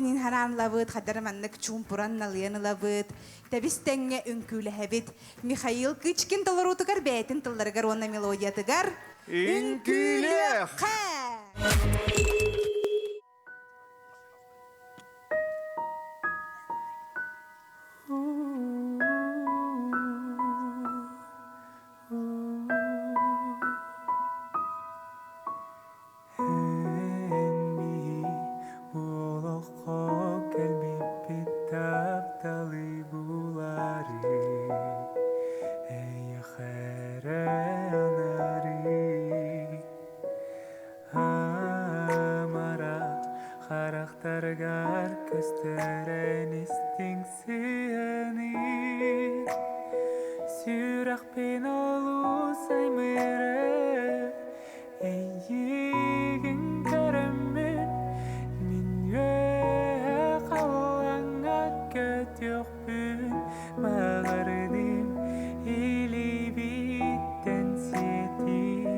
бэйэбитин хараан ылабыт, хадара маннык чуумпуран налыйан ылабыт, тэбис тэҥҥэ үҥкүүлэһэбит. Михаил Кычкин толоруутугар бэйэтин тылларыгар уонна мелодиятыгар Үҥкүүлүөххэ! Эн биһи бу олоххо кэлбиппит тапталы булары эйиэхэ эрэ анары амарах харахтаргар көстөрөн истиҥ сыһыаны сүрэхпин олус аймыыры Эйиигин көрөммүн мин үөһэ халлааҥҥа көтүөхпүн баҕардым илиибиттэн сиэтии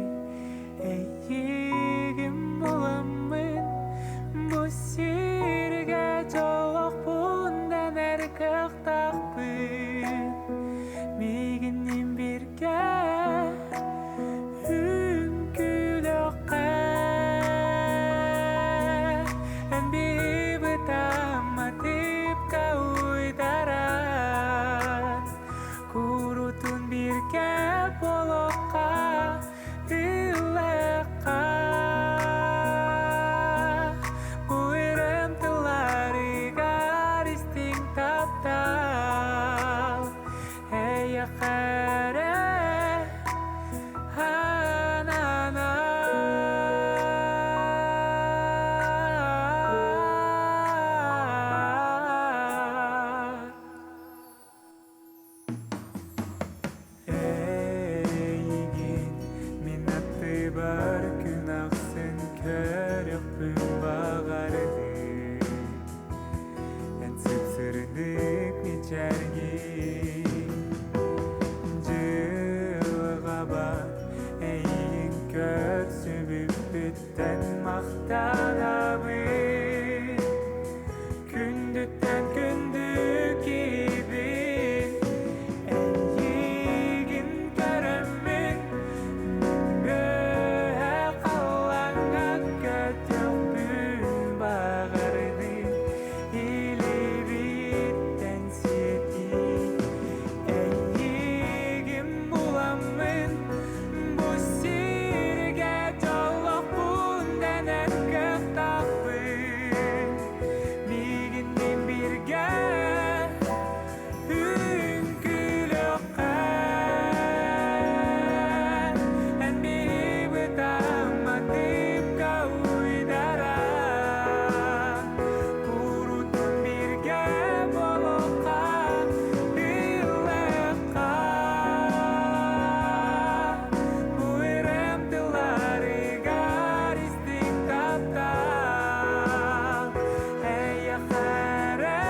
Эйиигин буламмын бу сиргэ дьоллоохпун дэнэр кыахтаахпын Миигинниин бииргэ Үҥкүүлүөххэ эн быытамматыпка уйдаран курутун бииргэ буолуохха ыллыахха бу ырыам тылларыгар истиҥ таптал эйиэхэ эрэ Эйигин мин аттыбар күн ахсын көрүөхпүн баҕардым Эн сып-сырдык мичээргин Дьылҕабар эйигин көрсүбүппүттэн махтанабын Күндүттэн күндү киһибин Эйигин көрөммүн Үөһэ халлааҥҥа көтүөхпүн баҕардым Илиибиттэн сиэтии Эйигин буламмын Бу сиргэ дьоллоохпун дэнэр кыахтаахпын Миигинниин бииргэ үҥкүүлүөххэ Эн биһи бытаамматыпка уйдаран Курутун бииргэ буолуохха ыллыахха Бу ырыам тылларыгар истиҥ таптал Эйиэхэ эрэ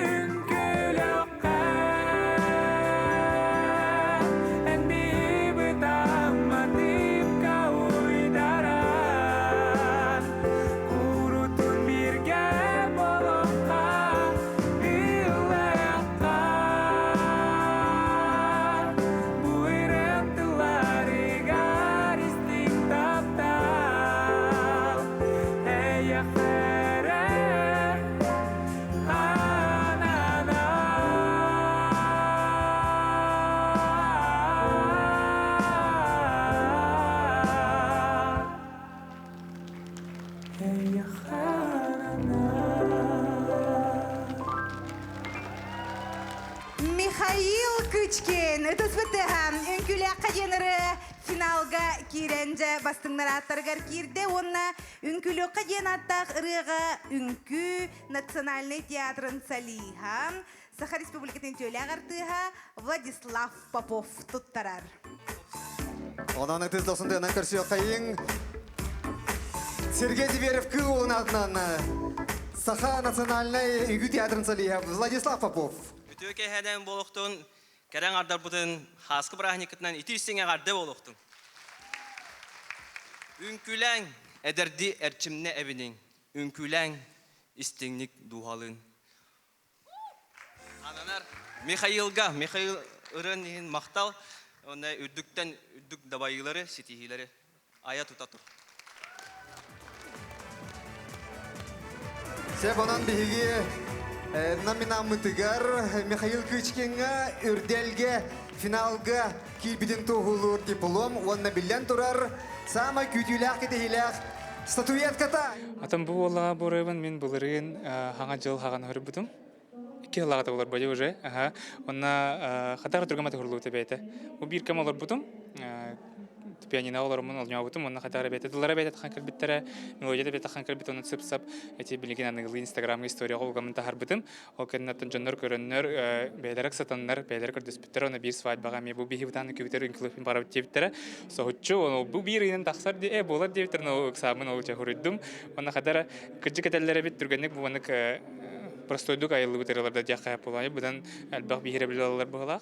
Үҥкүүлүөххэ эн быытамматыпка уйдаран курутун бииргэ буолуохха ыллыахха бу ырыам тылларыгар истиҥ таптал эйиэхэ эрэ Михаил Кычкин ытыспытыһа үҥкүүлээххэ диэн ырыа финалга киирэн дьэ бастыҥнар ааттарыгар киирдэ уонна үҥкүүлүөххэ диэн ааттаах ырыаҕа үҥкүү Национальнай театрын солиһа, Саха Республикатын үтүөлээх артыыһа Владислав Попов туттарар. Онон ытыс дохсун тыынан көрсүөххэйиҥ. Сергей Зверев кыыл уолун аатынан Саха национальнай үҥкүү театрын солиһа Владислав Попов. Үтүө кэһэнэн буолуохтун. Кэрэ аҥардарбытын хааскы бырааһынньыккытынан итии-истиҥ эҕэрдэ буолуохтун! Үҥкүүлээҥ, эдэрдии эрчимнэ эбиниҥ, үҥкүүлээҥ, истиҥник дууһалыын. Ананар Михаилга, Михаил ырыан иһин махтал, уонна үрдүктэн үрдүк дабайыылары, ситиһиилэри айа тута тур. Сөп, онон биһиги номинаммытыгар Михаил Кычкиҥҥа үрдэлгэ финалга киирбитин туоһулуур диплом уонна биллэн турар саамай күүтүүлээх-кэтэһиилээх статуэтката. Атын бу буоллаҕа буруйбун мин былырыын хаҥа дьыл хаҕан көрбүтүм. Икки сыллааҕыта болар бадьа уже. Аха. Онно хатар тургама туһурлубута бэйэтэ. Бу биир кэм олорбутум. Пианиноҕа олороммун олньообутум уонна хатар бэйэтэ тыллара бэйэтэ тахан кэлбиттэрэ, мелодията бэйэтэ тахан кэлбит онон сып-сап эти билигин аныгылыы инстаграмҥа историяҕа угаммын таһарбытым. Ол кэнниттэн дьоннор көрөннөр, бэйэлэрэ ыксатаннар, бэйэлэрэ көрдөспүттэр, уонна биир свадьбаҕа эмиэ бу биһи бытааны күбүтэр үҥкүлүппүн барабыт диэбиттэрэ. Соһуччу, ол бу биир ыйынан тахсар дии, буолар диэбиттэр, но ыксааммын ол чахуруйдум. Уонна хадара кырдьык этэллэр эбит, түргэнник бу маннык простойдук айыллыбыт ырыаларда диэххэ буолаайы, быдан элбэх биһирэбил ылаллар быһыылаах.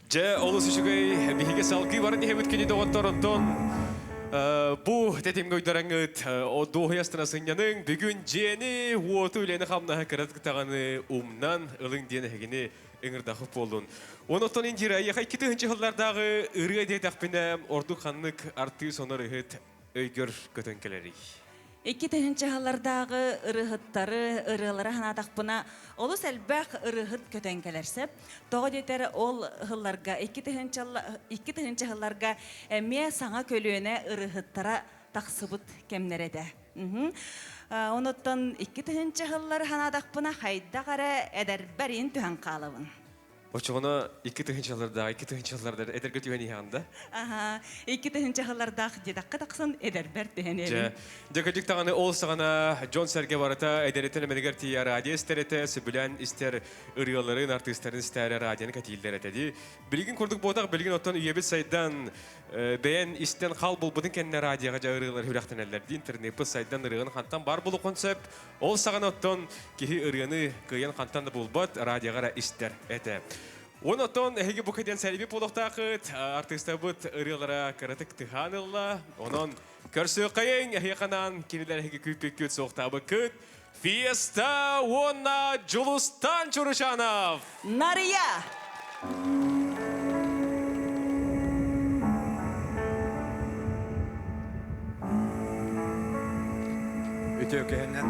Дьэ, олус үчүгэй биһиги салгыы баран иһэбит кини доҕоттор онтон бу тэтимҥэ уйдараҥҥыт дуоһуйастына сынньаныҥ бүгүн дьиэни уоту үлэни хамнаһы кыратык даҕаны умнан ылыҥ диэн эһигини ыҥырдахыт буоллун. Онон Индира, эйиэхэ 2000 сыллардааҕы ырыа диэтэхпинэ, ордук ханнык артыыс онор ыһыт өйгөр көтөн кэлэрий? 2000 сыллардааҕы ырыһыттары, ырыалары санаатахпына, олус элбэх ырыһыт көтөн кэлэр сөп. Тоҕо диэтэр ол сылларга, 2000 сылларга эмиэ саҥа көлүөнэ ырыһыттара тахсыбыт кэмнэрэ этэ. Онуттан 2000 сыллары санаатахпына, хайдах эрэ эдэрбэр иин түһэн хаалабын. Оччоҕуна 2000-лардаах, 2000-лардар эдэргэ түһэн иһэҕин да? Аха, 2000-лардаах диэтэххэ тахсан эдэрбэр түһэн иһэбин. Дьэ, дьэ кырдьык даҕаны ол саҕана дьон-сэргэ барыта эдэриттэн эмэнигэр тиийэ радио истэр этэ, сөбүлээн истэр ырыаларын, артыыстарын истээри радионы кэтииллэр этэ дии. Билигин курдук буотах, билигин оттон үйэбит сайдан, бэйэн истэн хал булбутун кэннэ радиоҕа дьэ ырыалар сүрэхтэнэллэр дии интернеппит сайдан ырыаны хантан бар булуоххун сөп ол саҕана оттон киһи ырыаны кыайан хантан да булбат радиоҕа эрэ истэр этэ Уон оттон эһиги бу кэтэн сэлиби буолуохтаахыт артыыстарбыт ырыалара кыратык тыһаан ылла онон көрсүөххэйиҥ эһиэхэ кинилэр эһиги күүппүккүт суохтаабыккыт Фиеста уонна Дьулустан Чуручанов! Нария! Үтүө күһүнэн.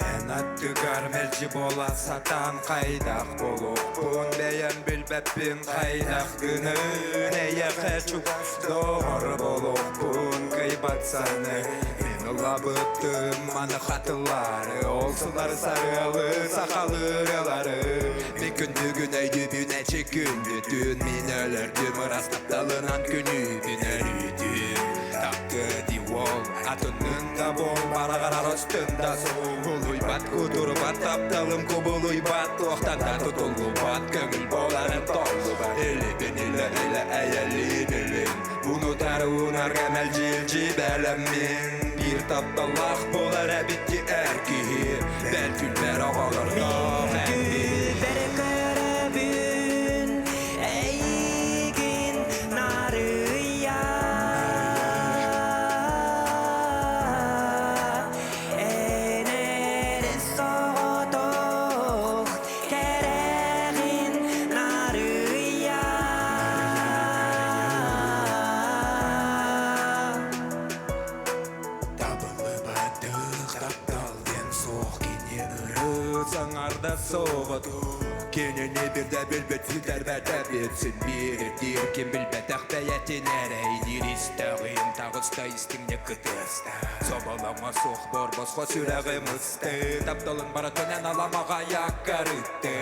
Эн аттыгар мэлдьи буола сатаан хайдах буолуохпун бэйэм билбэппин хайдах гынын эйиэхэ чугас доҕор буолуохпун кыйбат саны мин ылабыттым маны хатылаары ол сыллары сарыалы сахалыы ырыалары мин күндүгүн өйдүүбүн эчи күндүтүн мин өлөрдүм ырас тапталынан күнүүбүн өрүүтүн таптыы ди уол атыннын да бол бараҕар өстөн да сугулуйбат кутурбат тапталым кубулуйбат туохтан да тутуллубат көҥүл буоларын толлубат илибин илэ илэ эйэлиин илин буну таруунарга мэлдьи бэлэммин биир тапталлаах буолар эбит эр киһи бэл күлбэр оҕолордоох Күлбэр көрөбүн эйигин нарыйа Эн эрэ соҕотох кэрэҕин нарыйа Табыллыбатых таптал диэн суох кини. Ырыт саҥарда соҕотох Кинини бирдэ билбит сүтэрбэтэ билсин биир ким билбэтэх бэйэтин эрэйдиир истэҕин таҕыста истиҥник кытыаста Соболоҥо суох борбосхо сүрэҕим ысты Тапталын барытын эн аламаҕа яккарытты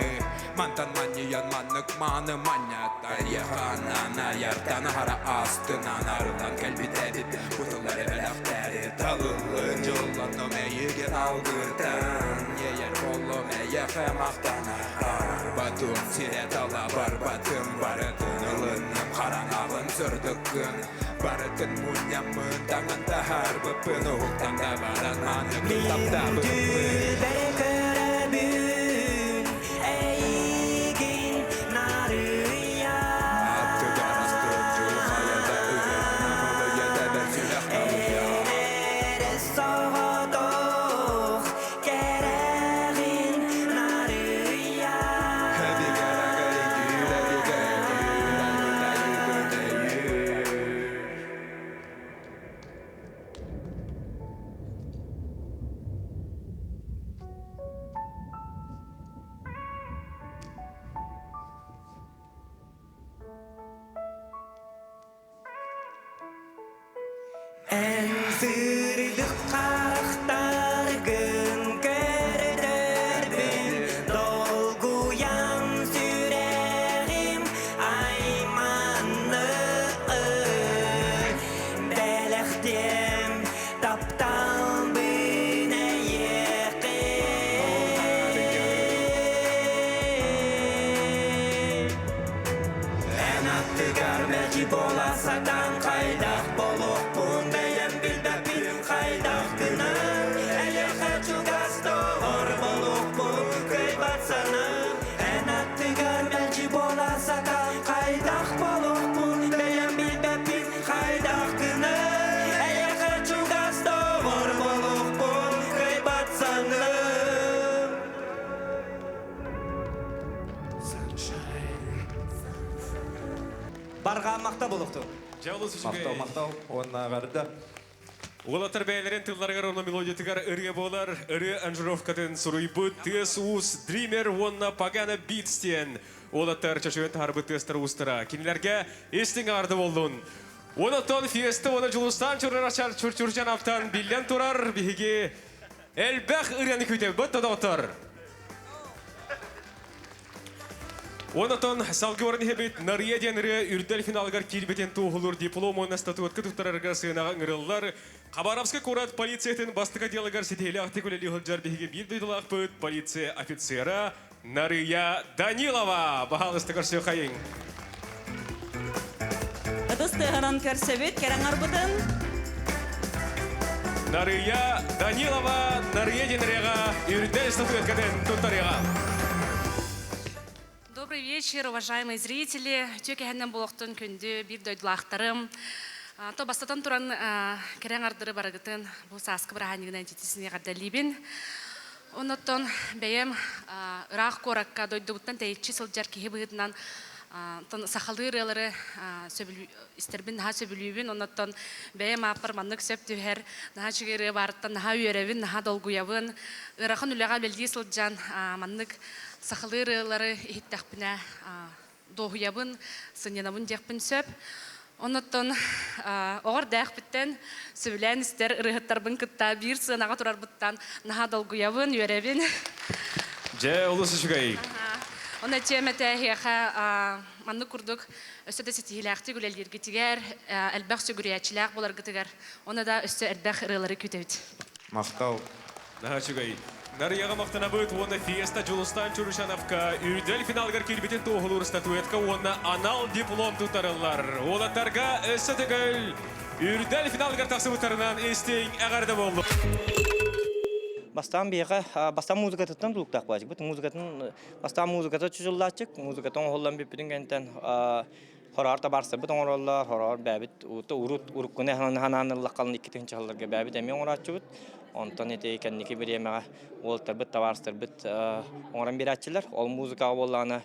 Мантан манньыйан маннык мааны манньата Еханан аяртан аһара астынан арыллан кэлбит эбит Бу тыллары бэлэхтээри талыллын Дьоллоннум эйигин алгыртан Иэйэр боллум эйэхэ махтана Барбатым сирэ тала барбатым Барытын ылынным хараҥаҕын сырдыккын Барытын мунньаммын таҥан таһаарбыппын Уһуктан да баран мааныкын таптаабыппын Көрөбүн эйигин нарыйа Аттыгар астын дьыл хайа да ыйын Намылыйа тэбэр сүрэх налыйа Эрэ соҕотох кэрэҕин нарыйа Эбигэр эбигэр өйдүүр Эн сырдык харахтаргын көрдөрбүн долгуйан сүрэҕим айманны бэлэхтиэм тапталбын эйиэхэ Эн аттыгар мэлдьи буола сатаан хайдах буолуохпун бэйэм билбэппин хайдах гынан эйиэхэ чугас доҕор буолуохпун кыайбат санаам Эн аттыгар мэлдьи буола сатаан хайдах буолуохпун бэйэм билбэппин хайдах гынан эйиэхэ чугас доҕор буолуохпун кыайбат санаам Барҕаа махтал буолуохтун. Дьэ, олус үчүгэй. Махтал, махтал. Уонна эҕэрдэ. Уолаттар бэйэлэрин тылларыгар уонна мелодиятыгар ырыа буолар, ырыа аранжировкатын суруйбут Тыас-Уус Дример уонна Пагана Beats диэн уолаттар чочуйан таһаарбыт тыастар уустара. Кинилэргэ истиҥ аарды буоллун. Онотон Фиеста уонна Дьулустаан Чурчан Чурчурчановтан биллэн турар биһиги элбэх ырыаны күүтэбит доҕоттор. Онотон салгыы баран иһэбит Нарыйа диэн ырыа үрдэл финалыгар киирбитин туоһулуур диплом уонна статуэтка туттарарга сыанаҕа ыҥырыллар. Хабаровскай куорат полициятын бастакы отделыгар ситиһиилээхтик үлэлии сылдьар биһиги биир дойдулаахпыт полиция офицера Нарыйа Данилова. Баһаалыста көрсүөххэйиҥ. Ытыс тыаһынан көрсөбүт кэрэ аҥарбытын. Нарыйа Данилова Нарыйа диэн ырыаҕа үрдэл статуэткатын туттарыаҕа. Добрый вечер, уважаемые зрители. Үтүө кэһэннэн буолуохтун күндү биир дойдулаахтарым. То бастатан туран кэрэ аҥардары барыгытын бу сааскы бырааһынньыгынан ититисини эҕэрдэлиибин. Оннуттан бэйэм ыраах куоракка дойдубуттан тэйиччи сылдьар киһи быһыытынан сахалыы ырыалары истэрбин наһаа сөбүлүүбүн. Оннуттан бэйэм ааппар маннык сөп түһэр, наһаа үчүгэй ырыа баарыттан наһаа үөрэбин, наһаа долгуйабын. Ыарахан үлэҕэ үлэлии сылдьан маннык сахалыы ырыалары иһиттэхпинэ дуоһуйабын, сынньанабын диэхпин сөп. Оннуттан оҕор дээхпиттэн сөбүлээн истэр ырыаһыттарбын кытта биир сыанаҕа турарбыттан наһаа долгуйабын, үөрэбин. Дьэ, олус үчүгэй. Онно этиэм этэ эһиэхэ маннык курдук өссө да ситиһиилээхтик үлэлииргитигэр, элбэх сүгүрүйээччилээх буоларгытыгар, уонна да өссө элбэх ырыалары күүтэбит. Махтал. Наһаа үчүгэй. Нарыйаҕа махтанабыт уонна Фиеста Дьулустаан Чуручановка үрдэл финалыгар киирбитин туоһулуур статуэтка уонна анал диплом туттарыллар. Уолаттарга өссө төгүл үрдэл финалыгар тахсыбыттарынан истиҥ эҕэрдэ буоллун. Бастаан биһиэхэ бастаан музыкатыттан тулуктаах буолааччыбыт. Музыкатын бастаан музыката чучуллааччык, музыката оҥоһуллан бүппүтүн кэнниттэн Хороор табаарыстарбыт оҥороллор, хороор бэйэбит урут уруккуну ханаан ыллаххалын икки тыһыынчаларга бэйэбит эмиэ оҥорооччубут. Онтон ити кэнники бириэмэҕэ уолаттарбыт, табаарыстарбыт оҥорон биэрээччилэр. Ол музыкаҕа буоллаҕына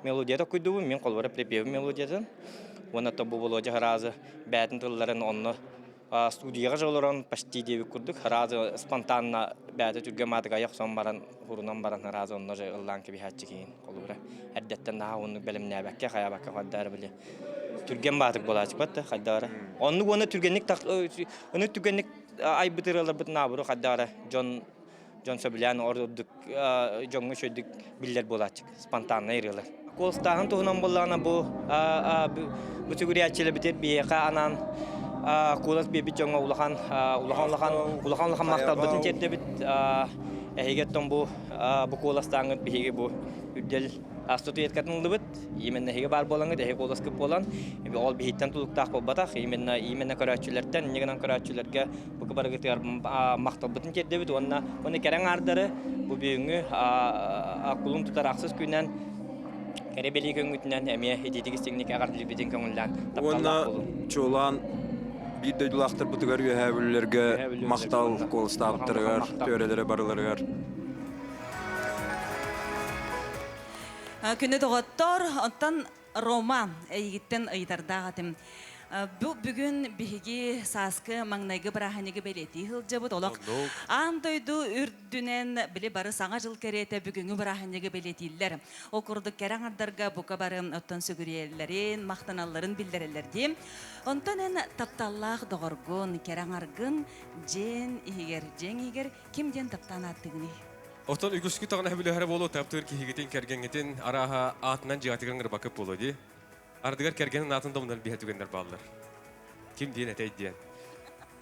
мелодия токуйдубун, мин холобура припевим мелодиятын. Уонна то бу Володя Харазы бэйэтин тылларын онно Студияҕа же олорон почти диэбит курдук сразу спонтанно бэйэтэ түргэн маатык айах сон баран урунан баран сразу онно же ыллаан кэбиһээччи киһин холобура эрдэттэн наһаа оннук бэлэмнээбэккэ хайаабакка хайдары били түргэн баатык буолааччыбат да хайдара оннук уонна түргэнник ону түргэнник айбыт ырыаларбыт наоборот хайдара дьон дьон сөбүлээн ордук дьоҥҥо үчүгэйдик биллэр буолааччы спонтаннай ырыалар. Куоластааһын туһунан буоллаҕына бу бу сүгүрүйээччилэрбитигэр биһиэхэ анаан куолас биэрбит дьоҥҥо улахан улахан улахан улахан улахан махталбытын тиэрдэбит. Эһиги оттон бу бу куоластааҥҥыт биһиги бу үрдэл статуэткатын ыллыбыт. Именно эһиги баар буолаҥҥыт, эһиги куоласкыт буолан, ол биһиттэн тутулуктаах буолбатах. Именно именно көрөөччүлэртэн, инньэ гынан көрөөччүлэргэ Бука барыгытыгар махталбытын тиэрдэбит уонна уонна кэрэ аҥаардары бу бүгүҥҥү кулун тутар ахсыс күнүнэн кэрэ бэлиэ көҥүтүнэн эмиэ итиитик истиҥник эҕэрдэлиирбитин көҥүллээн Уонна чуолаан биир дойдулаахтарбытыгар Үөһээ Бүлүүлэргэ махтал куоластаабыттарыгар, түөрэлэрэ барыларыгар. Күнү доҕоттор, оттон Рома, эйигиттэн ыйытардаах этим. Бу бүгүн биһиги сааскы маҥнайгы бырааһынньыгы бэлиэтии сылдьабыт. Олох аан дойду үрдүнэн били бары саҥа жыл кэриэтэ бүгүҥҥү бырааһынньыгы бэлиэтииллэр. Ол курдук кэрэ аҥардарга бука бары оттон сүгүрүйэллэрин, махтаналларын биллэрэллэр дии. Онтон эн тапталлаах доҕоргун, кэрэ аҥаргын дьиэн иһигэр, дьиэҥ иһигэр ким диэн таптаан ааттыгыный? Оттон үгүскү таҕына сөбүлэһэрэ буолуо таптыыр киһигитин, кэргэҥҥитин арааһа аатынан дьиэҕитигэр ыҥырбаккыт буолуо дии. Ардыгар кэргэнин аатын да умнан биһэ түгэннэр бааллар. Ким диэн этэй диэн.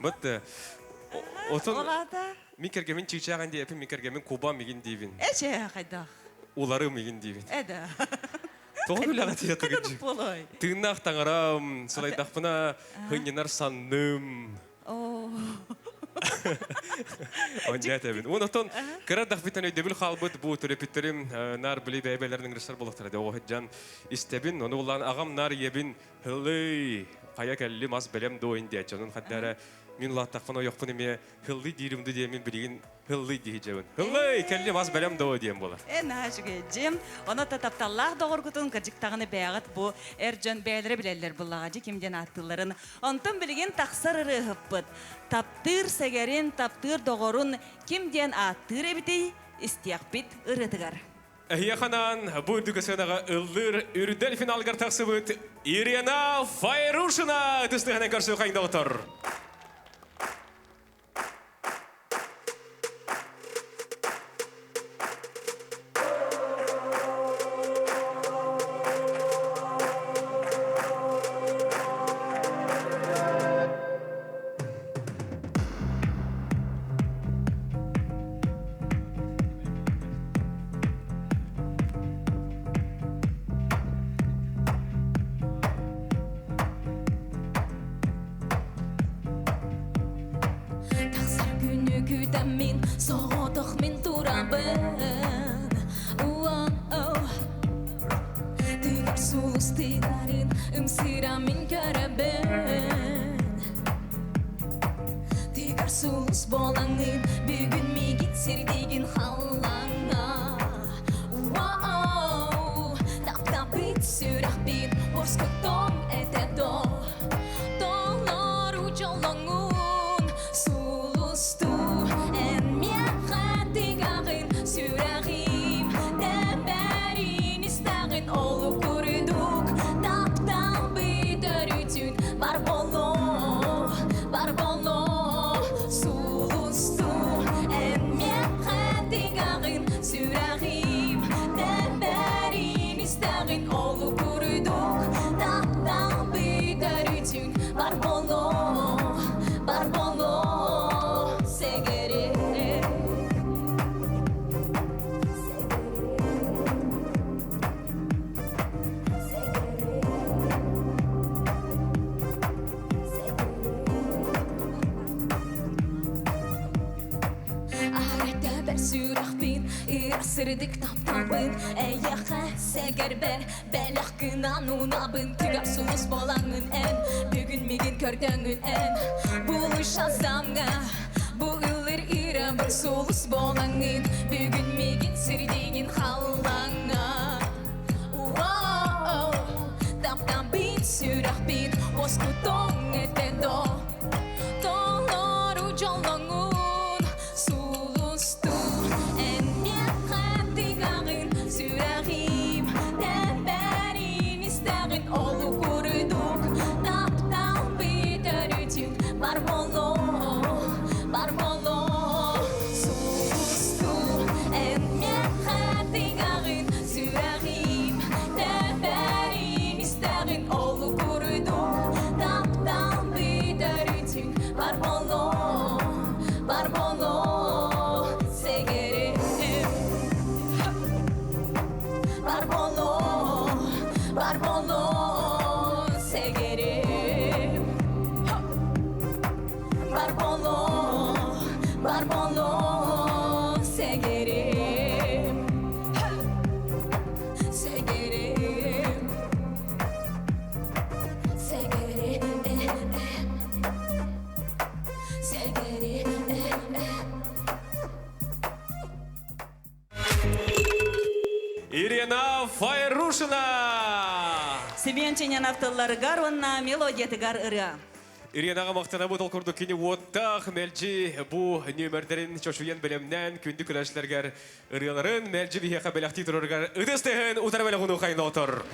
Вот отон мин кэргэмин чыычааҕын диэпин, мин кэргэмин куба мигин диибин. Эче хайдах. Улары мигин диибин. Эда. Тоҕо үлэҕэ тиийэ тыгыдьы. Тыыннаах таҥарам, сылайдахпына хынньанар санным. Онньа этэбин. Уон оттон кыра дахпыттан өйдөбүл хаалбыт бу төрөппүттэрим наар били бэйбэлэрин ыҥырсар буолуохтара дэ оҕо сылдьан истэбин. Ону улаан аҕам наар ийэбин хыллый хайа кэлли мас бэлэм дуо диэччи. Онон хаддара мин улааттахпын ойохпун эмиэ хыллый диирим ду диэмин билигин Һыллый дии дьэбин. Һыллый, кэлли мас бэлэм доо диэн буолар. Э, наһаа үчүгэй дьим. Ону та тапталлаах доҕоргутун кырдьыктаҕына бэйэҕит бу эр дьон бэйэлэрэ билэллэр буллаҕа дьи ким диэн ааттыылларын. Онтон билигин тахсар ырыаһыппыт. Таптыыр сэгэрин, таптыыр доҕорун ким диэн ааттыыр эбитий? Истиэхпит ырыатыгар. Эһиэхэ анаан бу үрдүк сыанаҕа ыллыыр үрдэл финалыгар тахсыбыт Ирина Файрушина ытыстыһынан көрсүөххэ доҕоттор. Тахсар күнү күүтэммин, соҕотох мин турабын. Тыгар сулус тыгарын, ымсыыра мин көрөбүн. Тыгар сулус буолаҥҥын, бүгүн миигин сирдиигин халлааҥҥа. Таптаппыт сүрэхпин уоскутуоҥ этэ доо. Толору дьоллоҥун сулустуу эн миэхэ тыгаҕын сүрэҕим тэбэрин истэҕин ол курдук тапталбыт өрүтүн бар боло бар боло сулустуу эн миэхэ тыгаҕын сүрэҕим тэбэрин истэҕин ол курдук тапталбыт өрүтүн бар боло бар боло сэгэрэ. Арайда сүрэхпин ырсырдык тапталбын эйиэхэ сэгэрбэр бэлэх гынан уунабын түгэх сулус буолаҥҥын эн бүгүн мигин көрдөҥҥүн эн булуша замҥа бу ыллыр ырабын сулус буолаҥҥын бүгүн мигин сирдиигин халлааҥҥа Таптан бит сүрэхпин уоскутуоҥ этэ доо. Бар боло сэгерим Бар боло, бар боло сэгерим Бар боло, бар боло сэгерим Сэгерим Сэгерим Сэгерим Ирина Файрушина! Семен Ченянов тылларыгар онна мелодиятыгар ырыа. Иринаға мақтана бұл курдук кини уоттах мэлдьи бу нөмердерин чочуен белемнен күндү күрәшләргәр ырыаларын мэлдьи биһиэхэ бэлэхтии турарыгар ытыс тыһын утары бэлэҕин ухайын отор.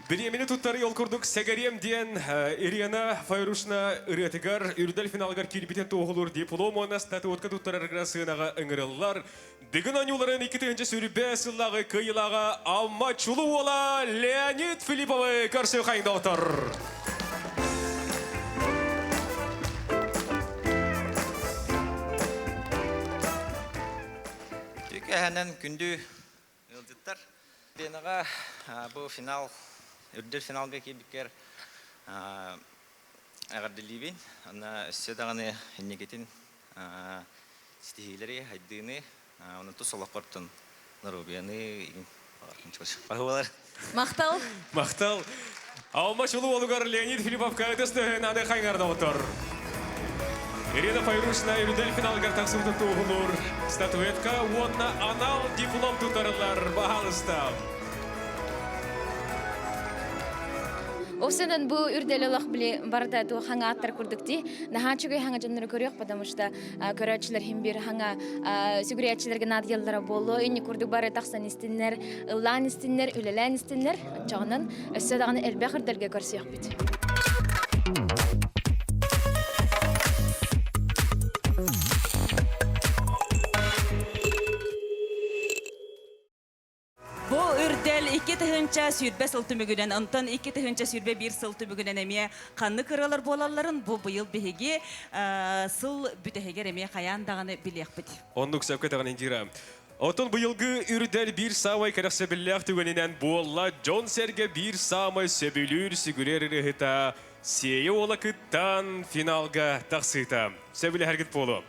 Бириэмини туттары ол курдук сэгэриэм диэн Ирина Файрушна ырыатыгар үрдэл финалыгар киирбитин туоһулуур диплом уонна статуэтка туттарарыгар сыанаҕа ыҥырыллар. Дыгын оонньууларын 2025 сыллааҕы кыайыылааҕа Амма чулуу уола Леонид Филипповы көрсүөхайын доҕоттор! Түкэһэнэн күндү ыалдьыттар. Ленаҕа бу финал, үрдэл финалга киирбиккэр эҕэрдэлиибин. Аны өссө даҕаны инникитин ситиһиилэри, хайдыыны, онон тус олоххортон норуобуйаны баһыбалар. Махтал. Махтал. Алма чулуу уолугар Леонид Филипповка ытыс тыһын аны хайҥарда отор. Ирина Файрушина үрдэл финалыгар тахсыбытын туоһулуур статуэтка уонна анал диплом тутарылар баһаалыста. Осенен бу үрдэл олох били барыта ту хаҥа аттар курдук ди. Наһаа үчүгэй хаҥа дьоннору көрүөх, потому что көрөөччүлэр хим бир хаҥа сүгүрүйээччилэргэ наадыйаллара буолуо. Инни курдук бары тахсан истиннэр, ыллаан истиннэр, үлэлээн истиннэр. Оччоҕунан өссө даҕаны элбэх үрдэлгэ көрсүөхпүт. Бу үрдэл 2020 сыл түмүгүнэн, онтон 2021 сыл түмүгүнэн эмиэ ханнык ырыалар буолалларын бу быйыл биһиги сыл бүтэһигэр эмиэ хайаан даҕаны билиэхпит. Оннук сөпкө даҕаны Индира. Оттон быйылгы үрдэл биир саамай кэрэхсэбиллээх түгэнинэн буолла дьон-сэргэ биир саамай сөбүлүүр сүгүрэр ырыаһыта Сиэйэ уола кыттан финалга тахсыыта. Сөбүлэһэргит буолуо.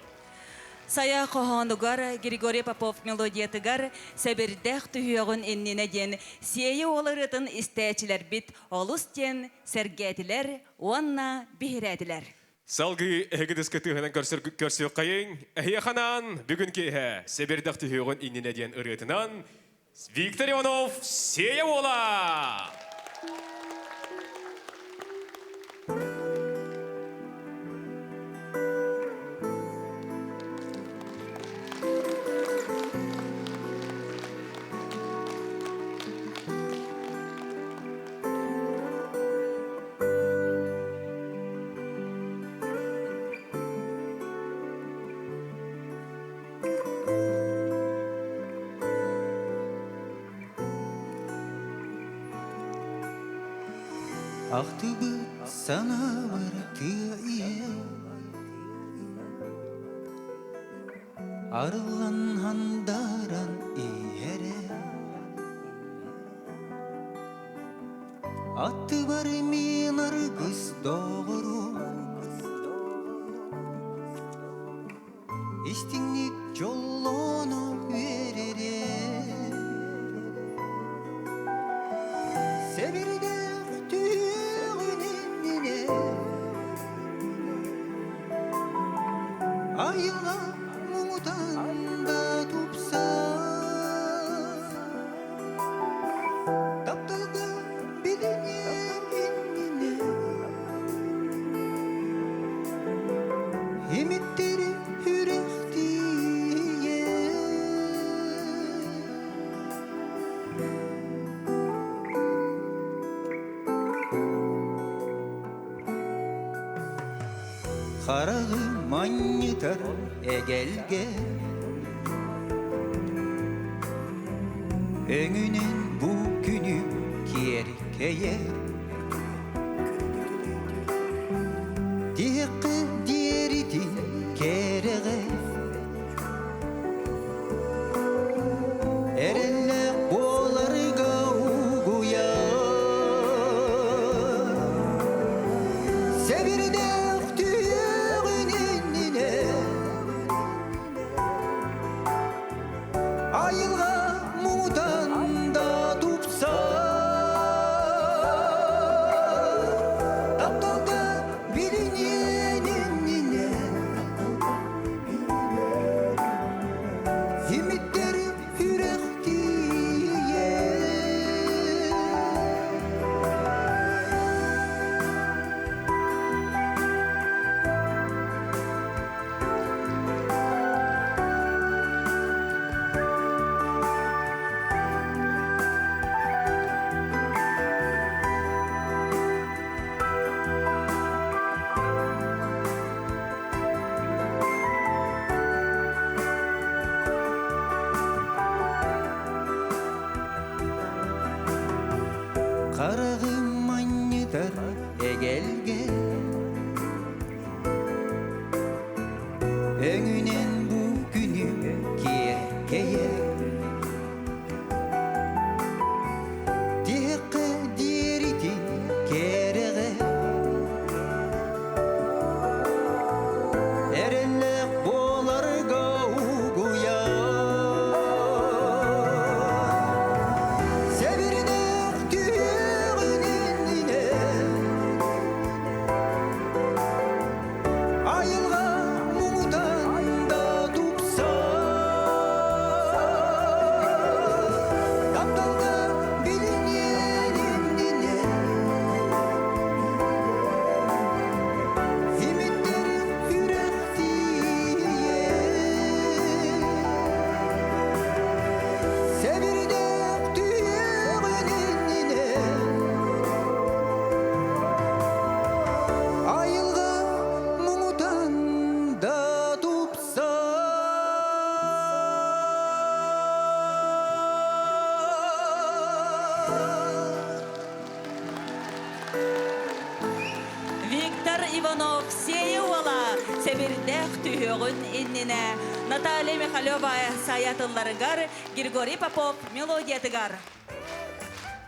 Сайа хоһоонугар Григорий Попов мелодиятыгар Сэбирдэх түһүөҕүн иннинэ диэн Сиэйэ уол ырыатын истээччилэрбит олус диэн сэргээтилэр уонна биһирээтилэр. Салгыы эһиги дыскы тыаһынан көрсүөххэйиҥ. Эһиэхэ анаан бүгүн киэһэ Сэбирдэх түһүөҕүн иннинэ диэн ырыатынан Виктор Иванов Сиэйэ уола! Ахтыбыт санаабар тыа иһэ Арыллан хандаран иһэрэ Аттыбар мин аргыс доҕорум Истиҥник дьоллоно үөрэрэ Сэбирдэх түһүөҕүн иннинэ Айылҕа муҥутан да тупса Тапталга билиниэм иннинэ Имиттэри үрэхтиийэ Хараҕы манньытар эгэлгэ Өҥүнэн бу күнү киэркэйэр Тиһэххэ Сэритин кэрэҕэ Эрэллээх буоларга угуйар Сэбирдэх түһүөҕүн иннинэ Айылҕа муҥутан да тупсар Тапталга билиниэн иннинэ Симиттэр үрэх тиийэр Хараҕым манньытар эгэлгэ Өҥүнэн бу күнү киэркэйэр Тиһэххэ диэритин кэрэҕэ Эрэллээх буоларга угуйар Сэбирдэх түһүөҕүн иннинэ Айылҕа муҥутан да тупсар Тапталга билиниэн иннинэ Симиттэр үрэх тиийэр Сэбирдэх түһүөҕүн иннинэ Айылҕа муҥутан да тупсар Виктор Иванов Сиэйэ уола сэбирдэх түһүөҕүн иннинэ Наталья Михалева сайатылларыгар Григорий Попов мелодиятыгар.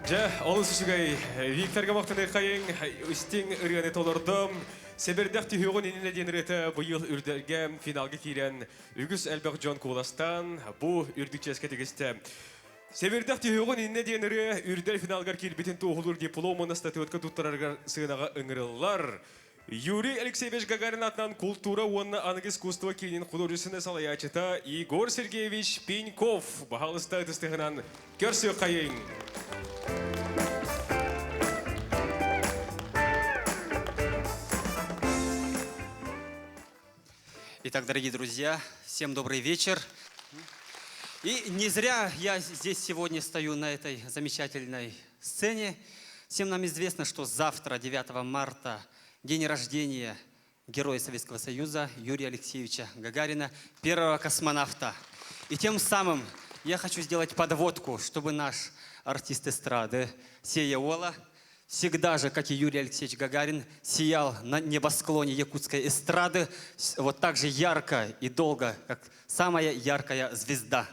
Дьэ, олус үчүгэй. Викторга махтаныаххайыҥ, истиҥ ырыаны толордум. Сэбирдэх түһүөҕүн иннинэ диэн ырыата быйыл үрдэлгэ финалга киирэн үгүс элбэх дьон куоластаан бу үрдүк чиэскэ тигистэ. Сэбирдэх түһүөҕүн иннинэ диэн ырыа үрдэл финалгар киирбитин туоһулуур диплом уонна статуэтка туттарарыгар сыанаҕа ыҥырыллар. Юрий Алексеевич Гагарин атынан култуура уонна аныгы искусство киинин художественнай салайааччыта Егор Сергеевич Пеньков баһаалыста ытыстыһынан көрсүөххэйиҥ! Итак, дорогие друзья, всем добрый вечер. И не зря я здесь сегодня стою на этой замечательной сцене. Всем нам известно, что завтра, 9 марта, день рождения героя Советского Союза Юрия Алексеевича Гагарина, первого космонавта. И тем самым я хочу сделать подводку, чтобы наш артист эстрады Сея Ола всегда же, как и Юрий Алексеевич Гагарин, сиял на небосклоне якутской эстрады вот так же ярко и долго, как самая яркая звезда.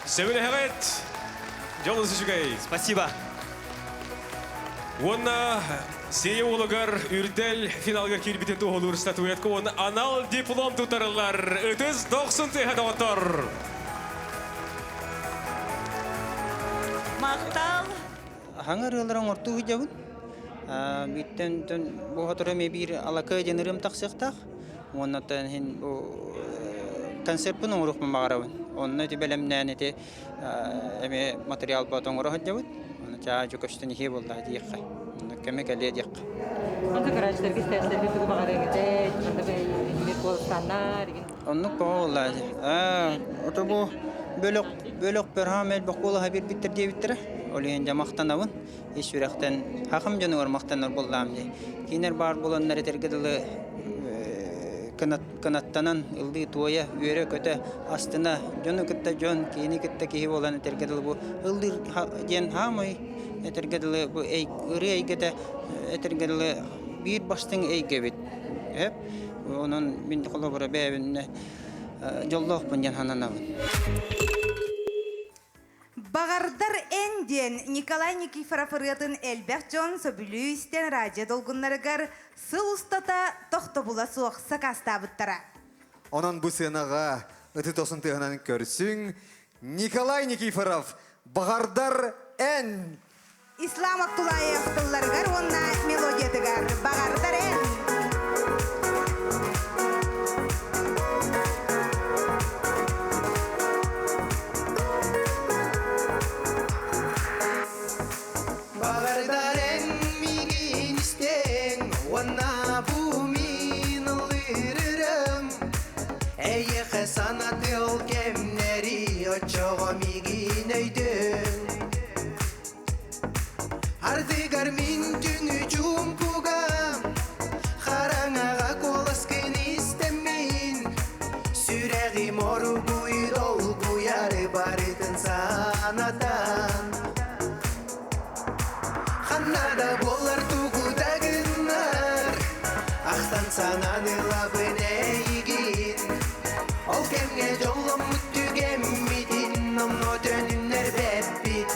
Сөбүлэһэҕит! Дьолус үчүгэй! Спасибо! Уонна Сея уолугар үрдэл финалга киирбитин туоһулуур статуэтка уонна анал диплом тутарыллар. Ытыс дохсун тыаһа доҕоттор! Махтал! Хаҥа ырыалары оҥортуу сылдьабын. Бииртэн бу сотору эмиэ биир алакы диэн ырыам тахсыахтаах. Уонна иһин бу концертпын оҥоруохпун баҕарабын. Онно ити бэлэмнээн ити эмиэ материал бот оҥоро сылдьабыт. Оны чаа көстөн иһиэ буолла диэххэ. Онно кэмэ кэлиэ диэххэ. Онто көрөөччүлэргэ истээччилэргэ тугу баҕарыаҥ этэй? Манна бэйэлэригэр куоластааннар игин. Оннук баҕа буолла. Ото бу бөлөх бөлөх бөрһаам элбэх куолаһа биэрбиттэр диэбиттэрэ. Ол иһин дьэ махтанабын. Ис сүрэхтэн хахым дьонугар махтанар буоллаам дии. Кинилэр баар буоланнар этэргэ дылы кынаттанан ыллыы-туойа, үөрэ-көтө, астына, дьону кытта дьон, киһини кытта киһи буолан этэргэ дылы бу ыллыыр диэн хаамай этэргэ дылы бу ырыа эйгэтэ этэргэ дылы биир бастыҥ эйгэбит. Эп онон мин холобура бэйэбин дьоллоохпун диэн сананабын. Баҕардар эн диэн Николай Никифоров ырыатын элбэх дьон сөбүлүү истэн радио долгуннарыгар сыл устата тохтобула суох сакаастаабыттара. Онон бу сыанаҕа ыты тосын тыаһынан көрсүҥ Николай Никифоров «Баҕардар эн» Ислам Абдулаев тылларыгар уонна мелодиятыгар «Баҕардар эн» Баҕардар эн миигин истэҥ уонна бу мин ыллыырым Эйиэхэ санатыал кэмнэри оччоҕо миигин өйдөөн Ардыгар мин түҥү чуумпуга хараҥаҕа куоласкын истэммин Сүрэҕим оругуй долгуйар барытын санатан Ханна да буоллар тугу да гыннар Ахтан санаан ылабын эйигин Ол кэмҥэ дьолломмут түгэммитин Номнуо төнүннэрбэппит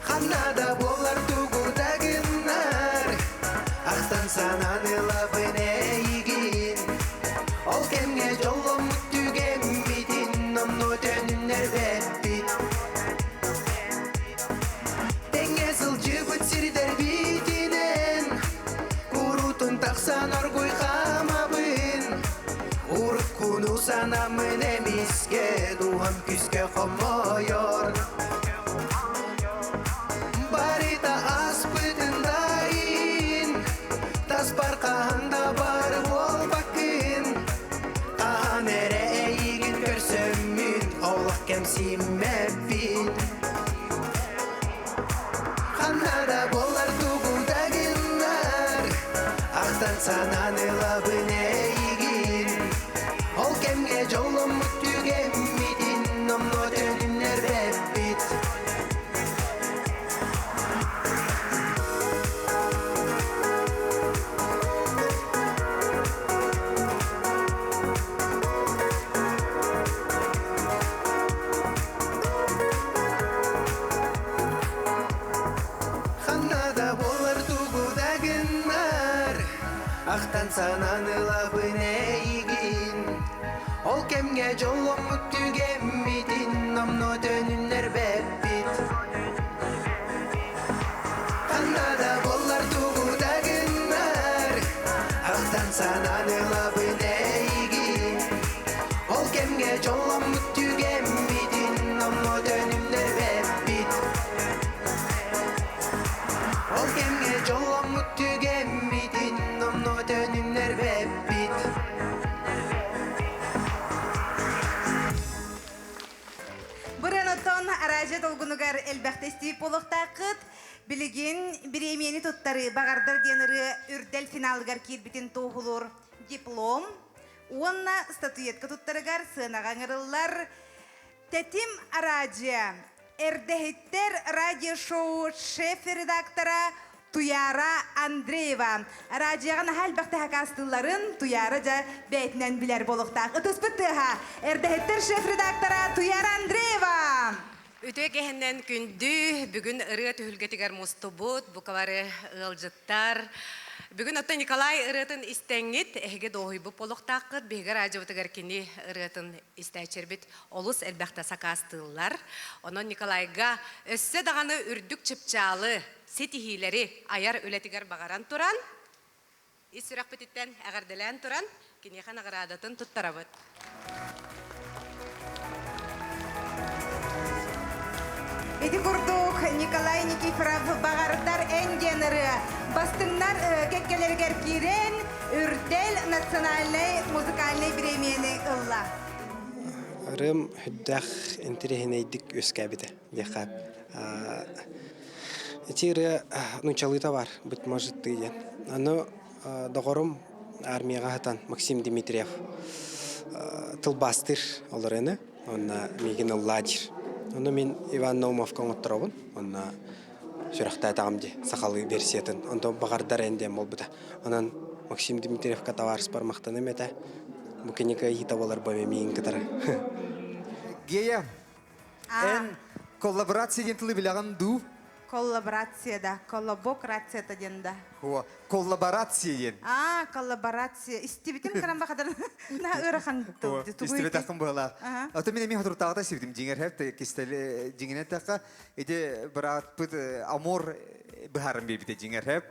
Ханна да буоллар тугу да гыннар Ахтан санаан ылабын эйигин Ол кэмҥэ дьолломмут түгэммитин Номнуо төнүннэрбэппит Тэҥҥэ сылдьыбыт сирдэрбитинэн Куруутун тахсан оргуй хаамабын Уруккуну санаммын эмискэ Дууһам күүскэ хомойор Барыта ааспытын да иһин Таспар хаһан да бар буолбаккын Хаһан эрэ эйигин көрсөммүн Олох кэмсиммэппин Ханна да буоллар тугу да гыннар Ахтан санаан ылабын эйигин Ол кэмҥэ дьолломмут түгэммитин Номнуо төнүннэрбэппит Ханна да буолар тугу да гыннар Ахтан санаан ылабын эйигин Ол кэмҥэ дьолломмут түгэммитин Номнуо төнүннэрбэппит Ханна да буоллар тугу да гыннар Ахтан санаан ылабын эйигин Ол кэмҥэ дьолломмут түгэммитин Номнуо төнүннэрбэппит Ол кэмҥэ дьолломмут түгэммитин Номнуо төнүннэрбэппит Бырыанотон араадьыйа долгунугар элбэхтэ истибит буолуохтааххыт. Билигин бириэмийэни туттарыы баҕардар диэн ырыа үрдэл финалыгар киирбитин туоһулуур диплом уонна статуэтка туттарыгар сыанаҕа ыҥырыллар Тэтим араадьыйа Эрдэһиттэр радиошоу шеф-редактора Туяра Андреева. Радиоҕа наһаа элбэхтэ хакаастыылларын Туяра дьэ бэйэтинэн билэр буолуохтаах. Ытыспыт тыаһа Эрдэһиттэр шеф-редактора Туяра Андреева! Үтүө кэһэннэн күндү, бүгүн ырыа түһүлгэтигэр мустубут бука бары ыалдьыттар. Бүгүн оттон Николай ырыатын истэҥҥит, эһиги дуоһуйбут буолуохтааххыт. Биһиги радиобытыгар кини ырыатын истээччилэрбит олус элбэхтэ сакаастыыллар. Онон Николайга өссө даҕаны үрдүк чыпчаалы, ситиһиилэри айар үлэтигэр баҕаран туран, ис сүрэхпититтэн эҕэрдэлээн туран, киниэхэ наҕараадатын туттарабыт. Ити курдук Николай Никифоров «Баҕардар эн» диэн ырыа бастыҥнар кэккэлэригэр киирэн, Үрдэл национальнай музыкальнай бириэмийэни ылла. Ырыам үрдээх интэриэһинэйдик үөскээбитэ диэххэ. Ити ырыа нууччалыыта баар, быть может ты диэн. Аны доҕорум армияҕа сытан Максим Дмитриев тылбаастыыр ол ырыаны уонна миигин ыллаа диир. Ону мин Иван Наумовка оҥотторобун. Онно сүрэхтээтэҕим дии сахалыы версиятын. Онтон баҕардар эн диэн буолбута. Онон Максим Дмитриевка табаарыспар махтаным этэ. Бу кини кыайыыта буолар бу эмиэ миигин кытары. Гея, эн коллаборация диэн тылы билэҕин дуу? Коллаборация да, коллабокрацията диэн да. О, коллаборация диэн. А, коллаборация. Истибитим кыран бахадар на ыарахан тыл. Истибэтэххин быһалаах. Ото мин эмиэ хотуртааҕыта истибитим. Дьиҥэр хэп кистэл дьиҥинэн эттэххэ, ити быраатпыт Амур быһааран биэрбитэ дьиҥэр хэп.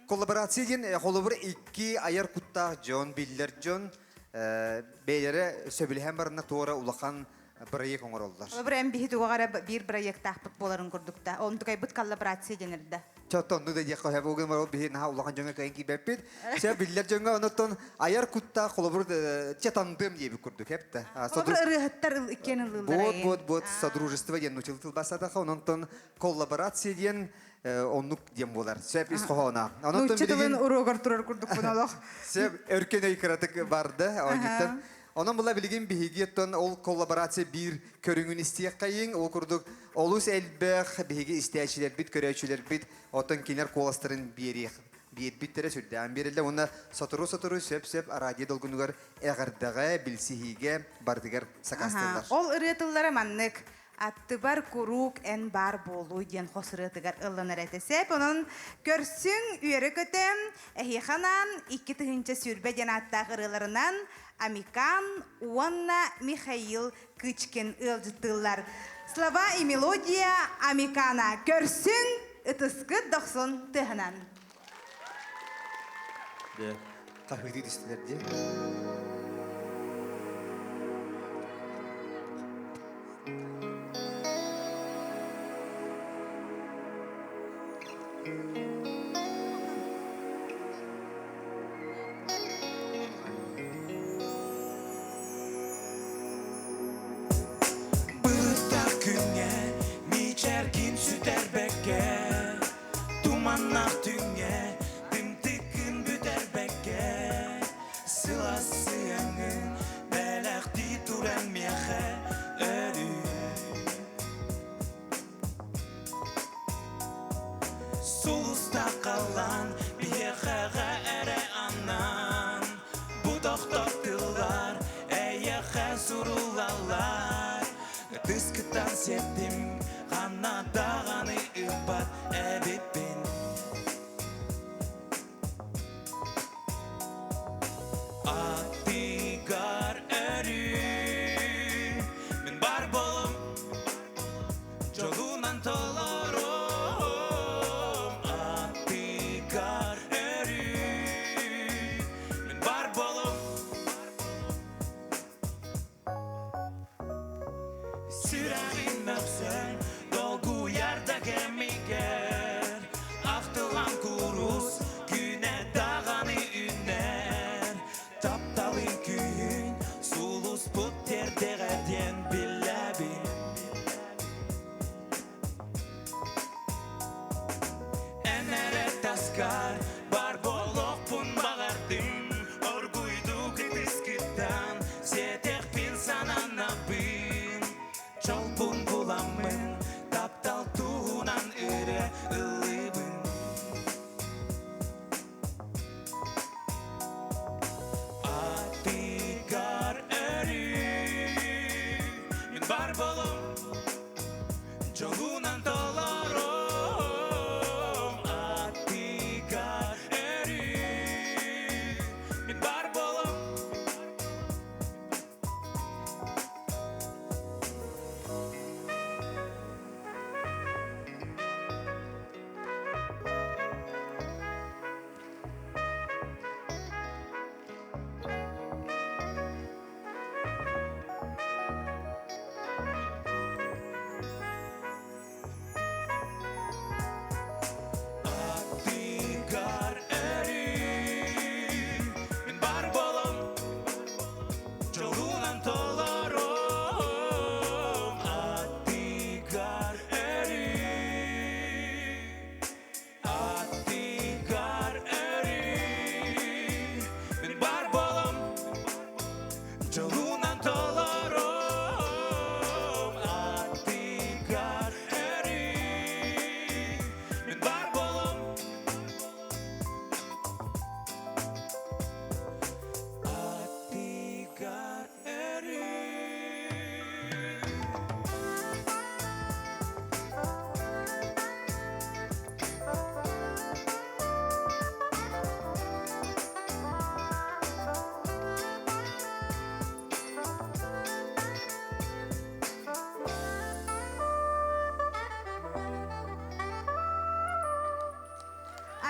Коллаборация диэн холобур икки айар куттаах дьон, биллэр дьон бэйэлэрэ сөбүлэһэн баранна туора улахан бырайыак оҥороллор. Холобур, эн биһи туга эрэ биир бырайыактаахпыт буоларын курдук да. Онтукайбыт коллаборация дэнэр да. Чоттонну да диэххэ сөп угун барыл биһи наһаа улахан дьоҥҥо кыайан киирбэппит. Чэ биллэр дьоҥҥо онуттан айар куттаах холобур чэ тандым диэбит курдук эптэ. Холобур ырыаһыттар иккиэн ыллыыллар. Вот вот вот содружество диэн нуччалыы тылбаастаатахха ононтон коллаборация диэн оннук диэн буолар. Сөп ис хоһооно. Нуучча тылын уруогар турар курдукпун олох. Сөп өркөн өй кыратык барды оонньуттан. Онон була билигин биһиги оттон ол коллаборация биир көрүҥүн истиэххэйиҥ. Ол курдук олус элбэх биһиги истээччилэрбит, көрөөччүлэрбит оттон кинилэр куоластарын биэриэх биэрбиттэрэ сүрдээҕин биэрэллэр уонна сотору-сотору сөп-сөп радио долгунугар эҕэрдэҕэ, билсиһиигэ барытыгар сакаастыыллар. Ол ырыа тыллара маннык Аттыбар куруук эн баар буолуу диэн хос ырыатыгар ылланар этэ. Сэп, онон көрсүҥ, үөрэ-көтө, эһиэхэ анаан 2020 диэн ааттаах ырыаларынан Амикан уонна Михаил Кычкин ыалдьыттыыллар. Слова и мелодия Амикана. Көрсүҥ, ытыскыт дохсун тыаһынан. Хаһыытыы түстүлэр дии. Былыттаах күҥҥэ мичээргин сүтэрбэккэ Туманнаах түҥҥэ тымтыккын бүтэрбэккэ Сылаас сыһыаҥҥын бэлэхтии туран миэхэ өрүү Сулустаах халлаан биһиэхэҕэ эрэ анаан Бу тохтор тыллар эйиэхэ суруллаллар Ытыскыттан сиэттим ханна даҕаны ыппат эбиппин Аттыгар өрүү мин бар болум дьолунан толорум Аттыгар өрүү мин бар болум Сүрэҕим мөхсөр.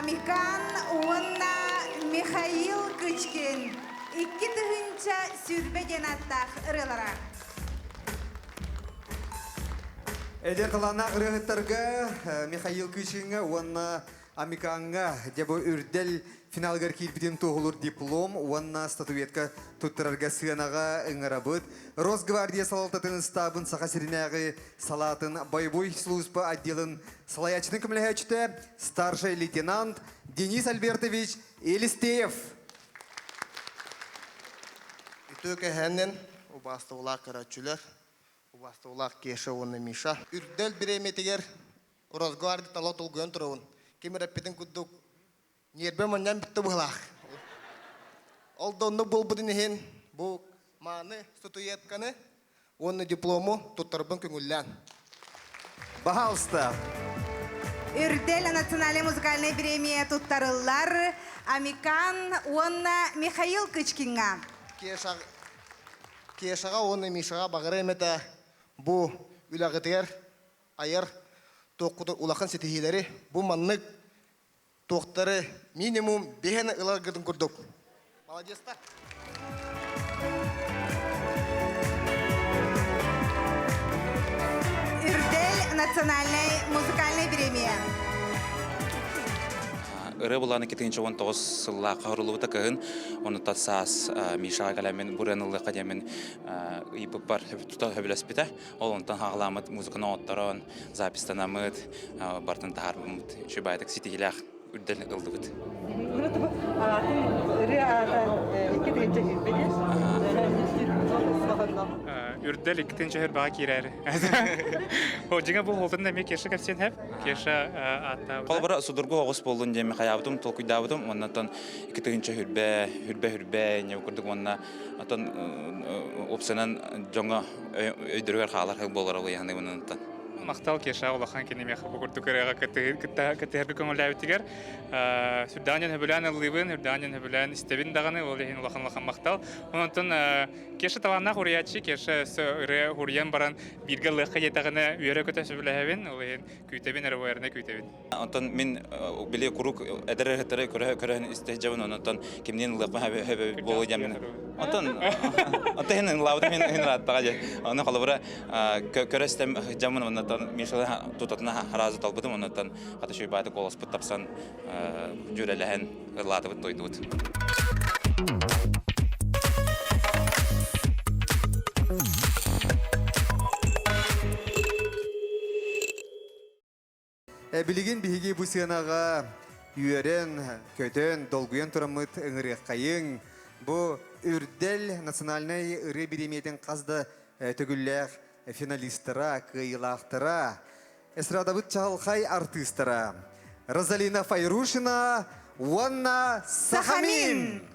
Амикан уонна Михаил Кычкин 2020 диэн ааттаах ырыалара. Эдэр талааннаах ырыаһыттарга Михаил Кычкиҥҥа уонна Амикаҥҥа дьэ бу үрдэл финалыгар киирбитин туоһулуур диплом уонна статуэтка туттарарга сыанаҕа ыҥырабыт. Росгвардия салалтатын ыстаабын Саха сиринээҕи салаатын боевой служба отделын салайааччытын көмөлөһөөччүтэ старшай лейтенант Денис Альбертович Елистеев. Үтүө кэһээннэн убаастабылаах көрөөччүлэр, убаастабылаах Кеша уонна Миша. Үрдэл бириэмэтигэр Росгвардия тала толгуйан турабын. Ким эрэппитин курдук ньиэрбэ манньан бүттэ быһылаах. Ол да оннук буолбутун иһин бу мааны статуэтканы уонна диплому туттарбын көҥүллээн. Пожалуйста. Үрдэл национальный музыкальный премия туттарыллар Амикан уонна Михаил Кычкиҥҥа. Кешаҕа уонна Мишаҕа баҕарыам этэ бу үлэҕитигэр айар туоххутун улахан ситиһиилэри бу маннык туохтары минимум биһэн ыларгытын курдук. Молодецтар! Үрдэл национальнай музыкальнай премия. Ырыа булааны 2019 сыллаахха хоруллубута кыһын, онуттан саас Мишаҕа кэлэммин бу ырыаны ыллыахха диэммин ыйыппыппар тута сөбүлэспитэ. Ол онтон хаҕаламмыт музыканы оҥотторон, запистанаммыт, барытын таһаарбыммыт. Үчүгэй баайдык ситиһиилээх үрдэл ыллыбыт. Үрдэл иккитинчи хөрбаҕа киирээри. Дьиҥэ бу холтон эмиэ Кеша кэпсиэн хэп. Кеша ааттаабыта. Холобура судургу оҕус буоллун диэн хайаабытым, толкуйдаабытым. Оннотон 2 тыһыынча хүрбэ, хүрбэ хүрбэ, не курдук уонна Оттон уопсайынан дьоҥҥо өйдөрүгэр хаалар буолар улуйаһыныыбын Махтал Кеша улахан кини миэхэ бу курдук ырыаҕа кыттыһарга көҥүллээбитигэр сүрдэҕин сөбүлээн ыллыыбын, сүрдэҕин сөбүлээн истэбин даҕаны, ол иһин улахан-улахан махтал. Онтон Кеша талааннаах уруйааччы, Кеша өссө ырыа уруйан баран бииргэ ыллыахха диэтэҕинэ үөрэ-көтө сөбүлэһэбин, ол иһин күүтэбин, эрэ эрэнэ күүтэбин. Онтон мин били куруук эдэр ырыһыттары көрө-көрөн истэ сылдьабын, онтон кимниин ылыахпын хөбө буолуо диэммин. Онтон онтон иһин ыллаабытым иһин ырааттаҕа дьэ. Ону холобура көрө истэм сылдьаммын, оннуттан Мишаны тутатына хараазы талбытым, оннуттан хата шуйбааты куоласпыт тапсан дьүөрэлэһэн ыллаатыбыт тойдубут. Билигин биһиги бу сыанаҕа үөрэн, көтөн, долгуйан тураммыт ыҥырыаххайыҥ. Бу Үрдэл национальнай ырыа бириэмийэтин хас да төгүллээх финалистара, кыайыылаахтара, эстрадабыт чаҕылхай артыыстара Розалина Файрушина уонна Сахамин!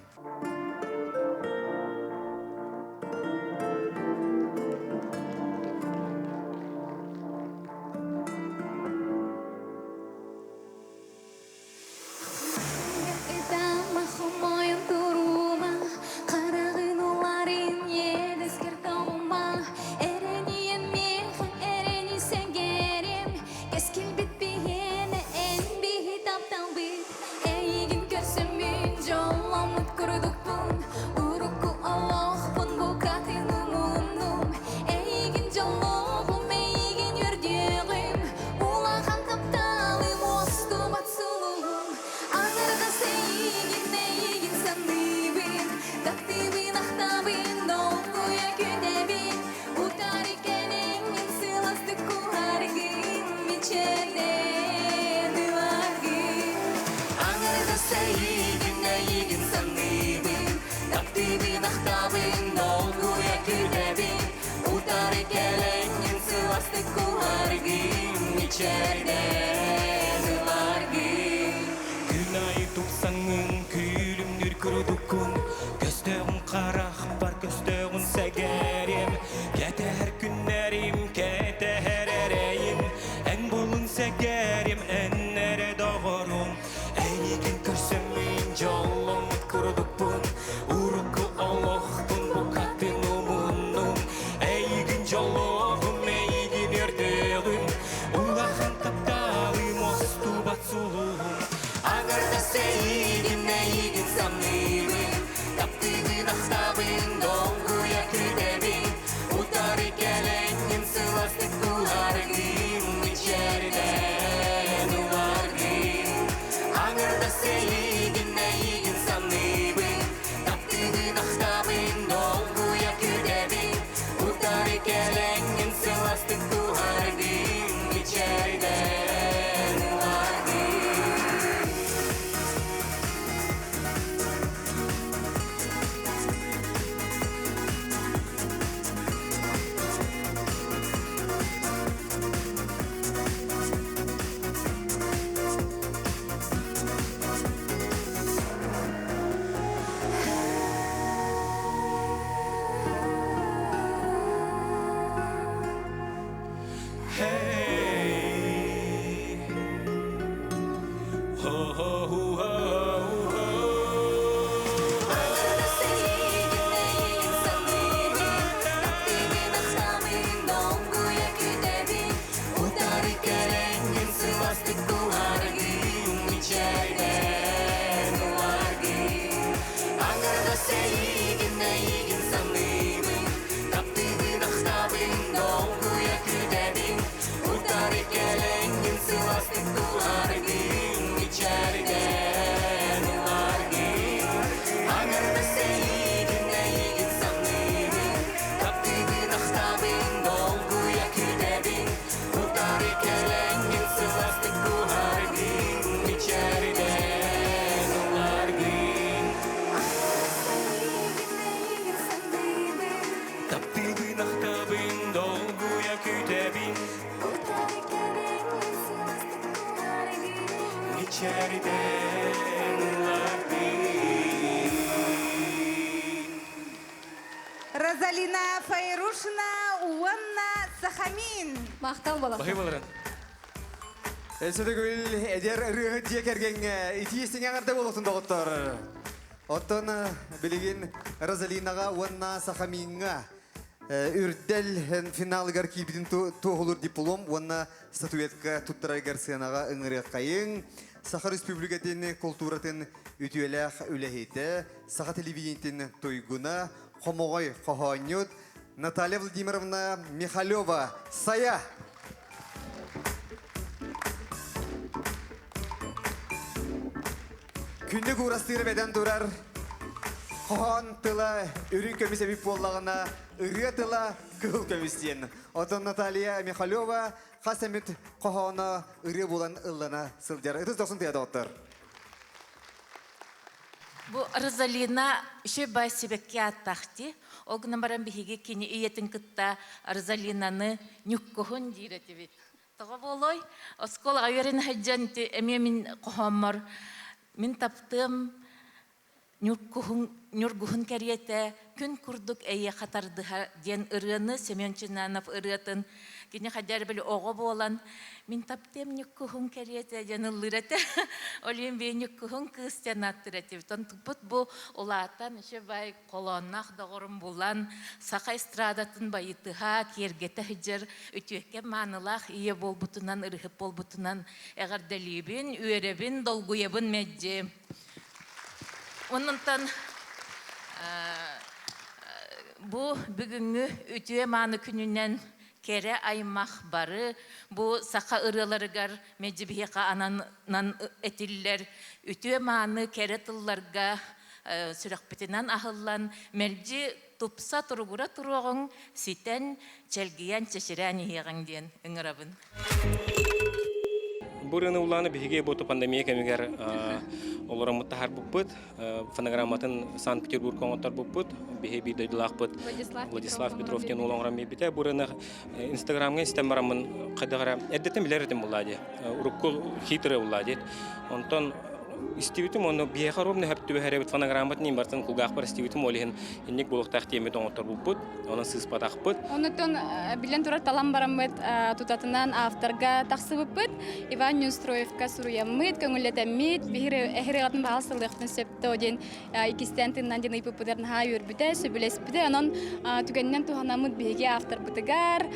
Кэскилбит биһиэнэ эн биһи тапталбыт Эйигин көрсөммүн дьолломмут курдукпун Урукку олохпун букатын умуннум Эйигин дьоллоҕум, эйигин үөрдүөҕүм Улахан тапталым уостубат сулуһум Аҥардас эйигин, эйигин саныыбын Таптыыбын, ахтабын, долгуйа күүтэбин Утары кэлэҥҥин сылаастык куһаргын Мичээрдээн ыларгын Аҥардас эйигин, эйигин саныыбын Таптыыбын, ахтабын, долгуйа күүтэбин Утары кэлэҥҥин сылаастык куһаргын Мичээрдээн ыларгын Күн айы тупсаҥҥын күлүмнүүр курдуккун Көстөөҕүн харахпар көстөөҕүн сэгэрим Кэтэһэр күннэрим кэтэһэр эрэйим Эн булун сэгэрим эн эрэ доҕорум Эйигин көрсөммүн дьолломмут курдукпун Урукку олохпун букатын умуннум Эйигин дьоллоҕум эйигин өртөөҕүм Улахан тапталым устубат сулуһум. Аңардас эйигин, эйигин саныыбын Таптыыбын, ахтабын, долгуйа күүтэбин Утары кэлэҥҥин сылаастык кууһаргын Мичээрдэн ыларгын Аңардас эйигин, эйигин саныыбын Таптыыбын, ахтабын, долгуйа күүтэбин Утары кэлэҥҥин сылаастык кууһаргын Мичээрдэн ыларгын Таптыыбын, ахтабын, долгуйа күүтэбин Мичээрдэн ыларгын Розалина Файрушина уонна Сахамин. Махтал буолуохтун. Баһыйба баларын. Өссө төгүл эдэр ырыаһыт дьиэ кэргэҥҥэ итии истиҥ эҕэрдэ буолуохтун доҕоттор. Оттон билигин Розалинаҕа уонна Сахамиҥҥа үрдэл финалыгар киирбитин туоһулуур диплом уонна статуэтка туттараргар сыанаҕа ыҥырыаххайыҥ. Саха Республикатын култууратын үтүөлээх үлэһитэ, саха телевидениетин туйгуна, хомоҕой хоһоонньут Наталья Владимировна Михалева Сайа! Күндү куурастыыр бэдэн турар хоһоон тыла үрүҥ көмүс эбит буоллаҕына, ырыа тыла кыһыл көмүс диэн. Оттон Наталья Михалева хас эмит хоһооно ырыа буолан ыллана сылдьар. Ытыс дохсун тыа доҕоттор. Бу Розалина үчүгэй бай сибэкки ааттаах дии. Ол гынан баран биһиги кини ийэтин кытта Розалинаны Ньуккуһун диир этибит. Тоҕо буолуой? Оскуолаҕа үөрэнэ сылдьан ити эмиэ мин хоһооммор мин таптыам Ньургуһун, Ньургуһун кэриэтэ күн курдук эйиэхэ тардыһа диэн ырыаны Семен Чинанов ырыатын кини хайдах эрэ били оҕо буолан мин таптыам Ньуккуһун кэриэтэ диэн ыллыыр этэ. Ол иһин бии Ньуккуһун кыыс диэн ааттыыр этибит. Онтукпут бу улаатан үчүгэй холоонноох доҕорум булан саха эстрадатын байытыһа, киэргэтэ сылдьар үтүөкэ маанылаах ийэ буолбутунан, ырыһыт буолбутунан эҕэрдэлиибин, үөрэбин, долгуйабын мэлдьи. Оннунтан бу бүгүҥҥү үтүө мааны күнүнэн кэрэ аймах бары бу саха ырыаларыгар мэлдьи биһиэхэ ананан этиллэр үтүө мааны кэрэ тылларга сүрэхпитинэн аһыллан мэлдьи тупса туругура туруоҕуҥ, ситэн, чэлгийэн, чэчирээн иһиэҕиҥ диэн ыҥырабын. Бу ырыаны улааны биһиги бу пандемия кэмигэр олороммут таһаарбыппыт. Фонограмматын Санкт-Петербургка оҥотторбуппут. Биһи биир дойдулаахпыт Владислав Петров диэн уол оҥорон биэрбитэ. Бу ырыаны Инстаграмҥа истэн бараммын хайдах эрэ эрдэттэн билэр этим буллаа дии. Урукку хит ырыа буллаа дии. Онтон истибитим уонна биһиэхэ ровно сөп түбэһэр эбит фонограмматын иһин барытын кулгаахпар истибитим ол иһин инник буолуохтаах диэммит оҥотторбуппут онон сыыспатахпыт. Оннуттан биллэн турар талан бараммыт тутатынан авторга тахсыбыппыт. Иван Неустроевка суруйаммыт, көҥүллэтэммит, биһир эһир баал сылыахпын сөптөө диэн иккистээн тыыннан диэн ыйыппыппытыгар наһаа үөрбүтэ, сөбүлэспитэ. Онон түгэнинэн туһанаммыт биһиги авторбытыгар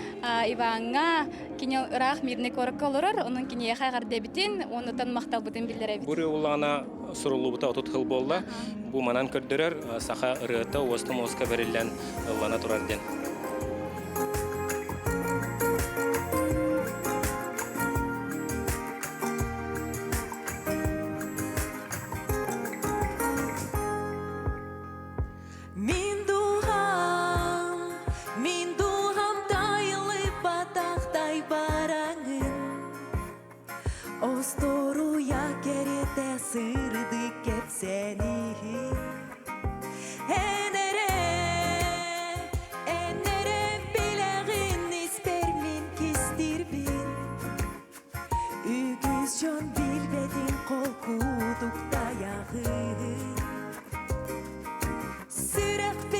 Иваҥҥа кини ыраах Мирный куоракка олорор, онон киниэхэ эҕэрдэбитин уоннатан махталбытын биллэрэбит. Бу ырыа улаана суруллубута 30 сыл буолла. Бу манан көрдөрөр саха ырыата уоста муоска бэриллэн ыллана турар диэн. Мин дууһам, мин дууһам тайыллыбатахтай бараҥын Остуоруйа кэриэтэ сырдык кэпсэниһин Эн эрэ, эн эрэ билэҕин испэр мин кистиирбин Үгүс дьон билбэтин холкутук тайаҕын. Сүрэхпин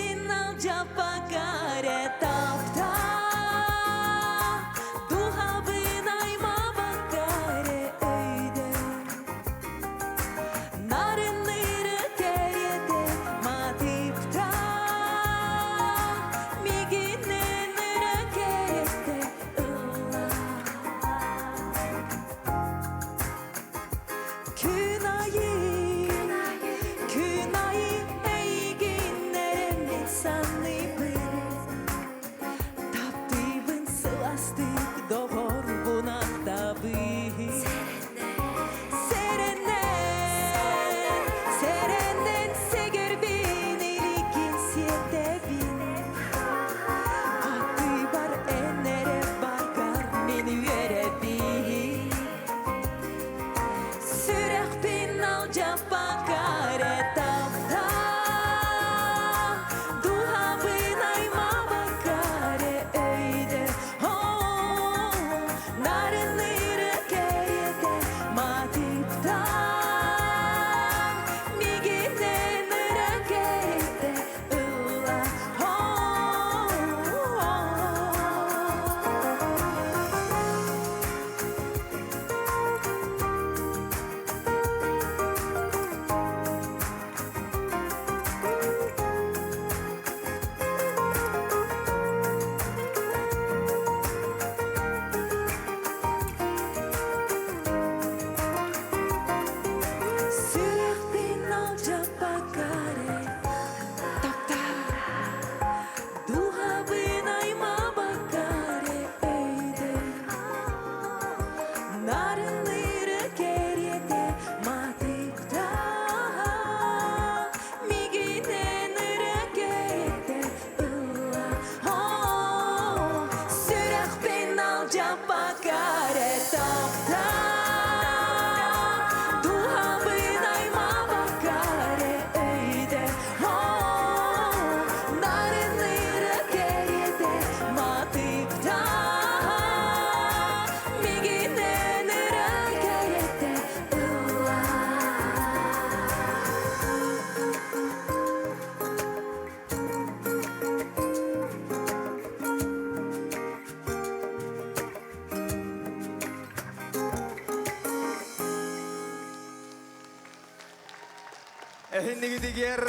Эһиннигитигэр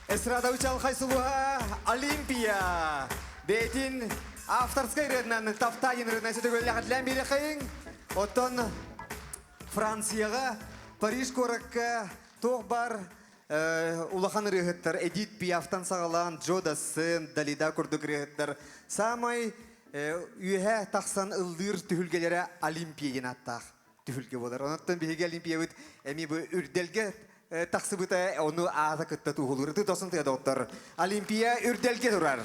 эстрада учалхай сулуһа Олимпия бэйтин авторскай ырыатынан Тафтагин ырыатынан сөтөгөллэхитлээн биэрэхэйиҥ. Оттон Францияҕа Париж куоракка туох бар улахан ырыаһыттар Эдит Пиафтан саҕалаан Джо Дассен, Далида курдук ырыаһыттар саамай үөһэ тахсан ыллыыр түһүлгэлэрэ Олимпия диэн ааттаах түһүлгэ буолар. Онон биһиги Олимпиябыт эмиэ бу үрдэлгэ тахсыбыта ону аата кытта туһулуур. Ытыы тосын тыа доҕоттор. Олимпия үрдэлгэ турар.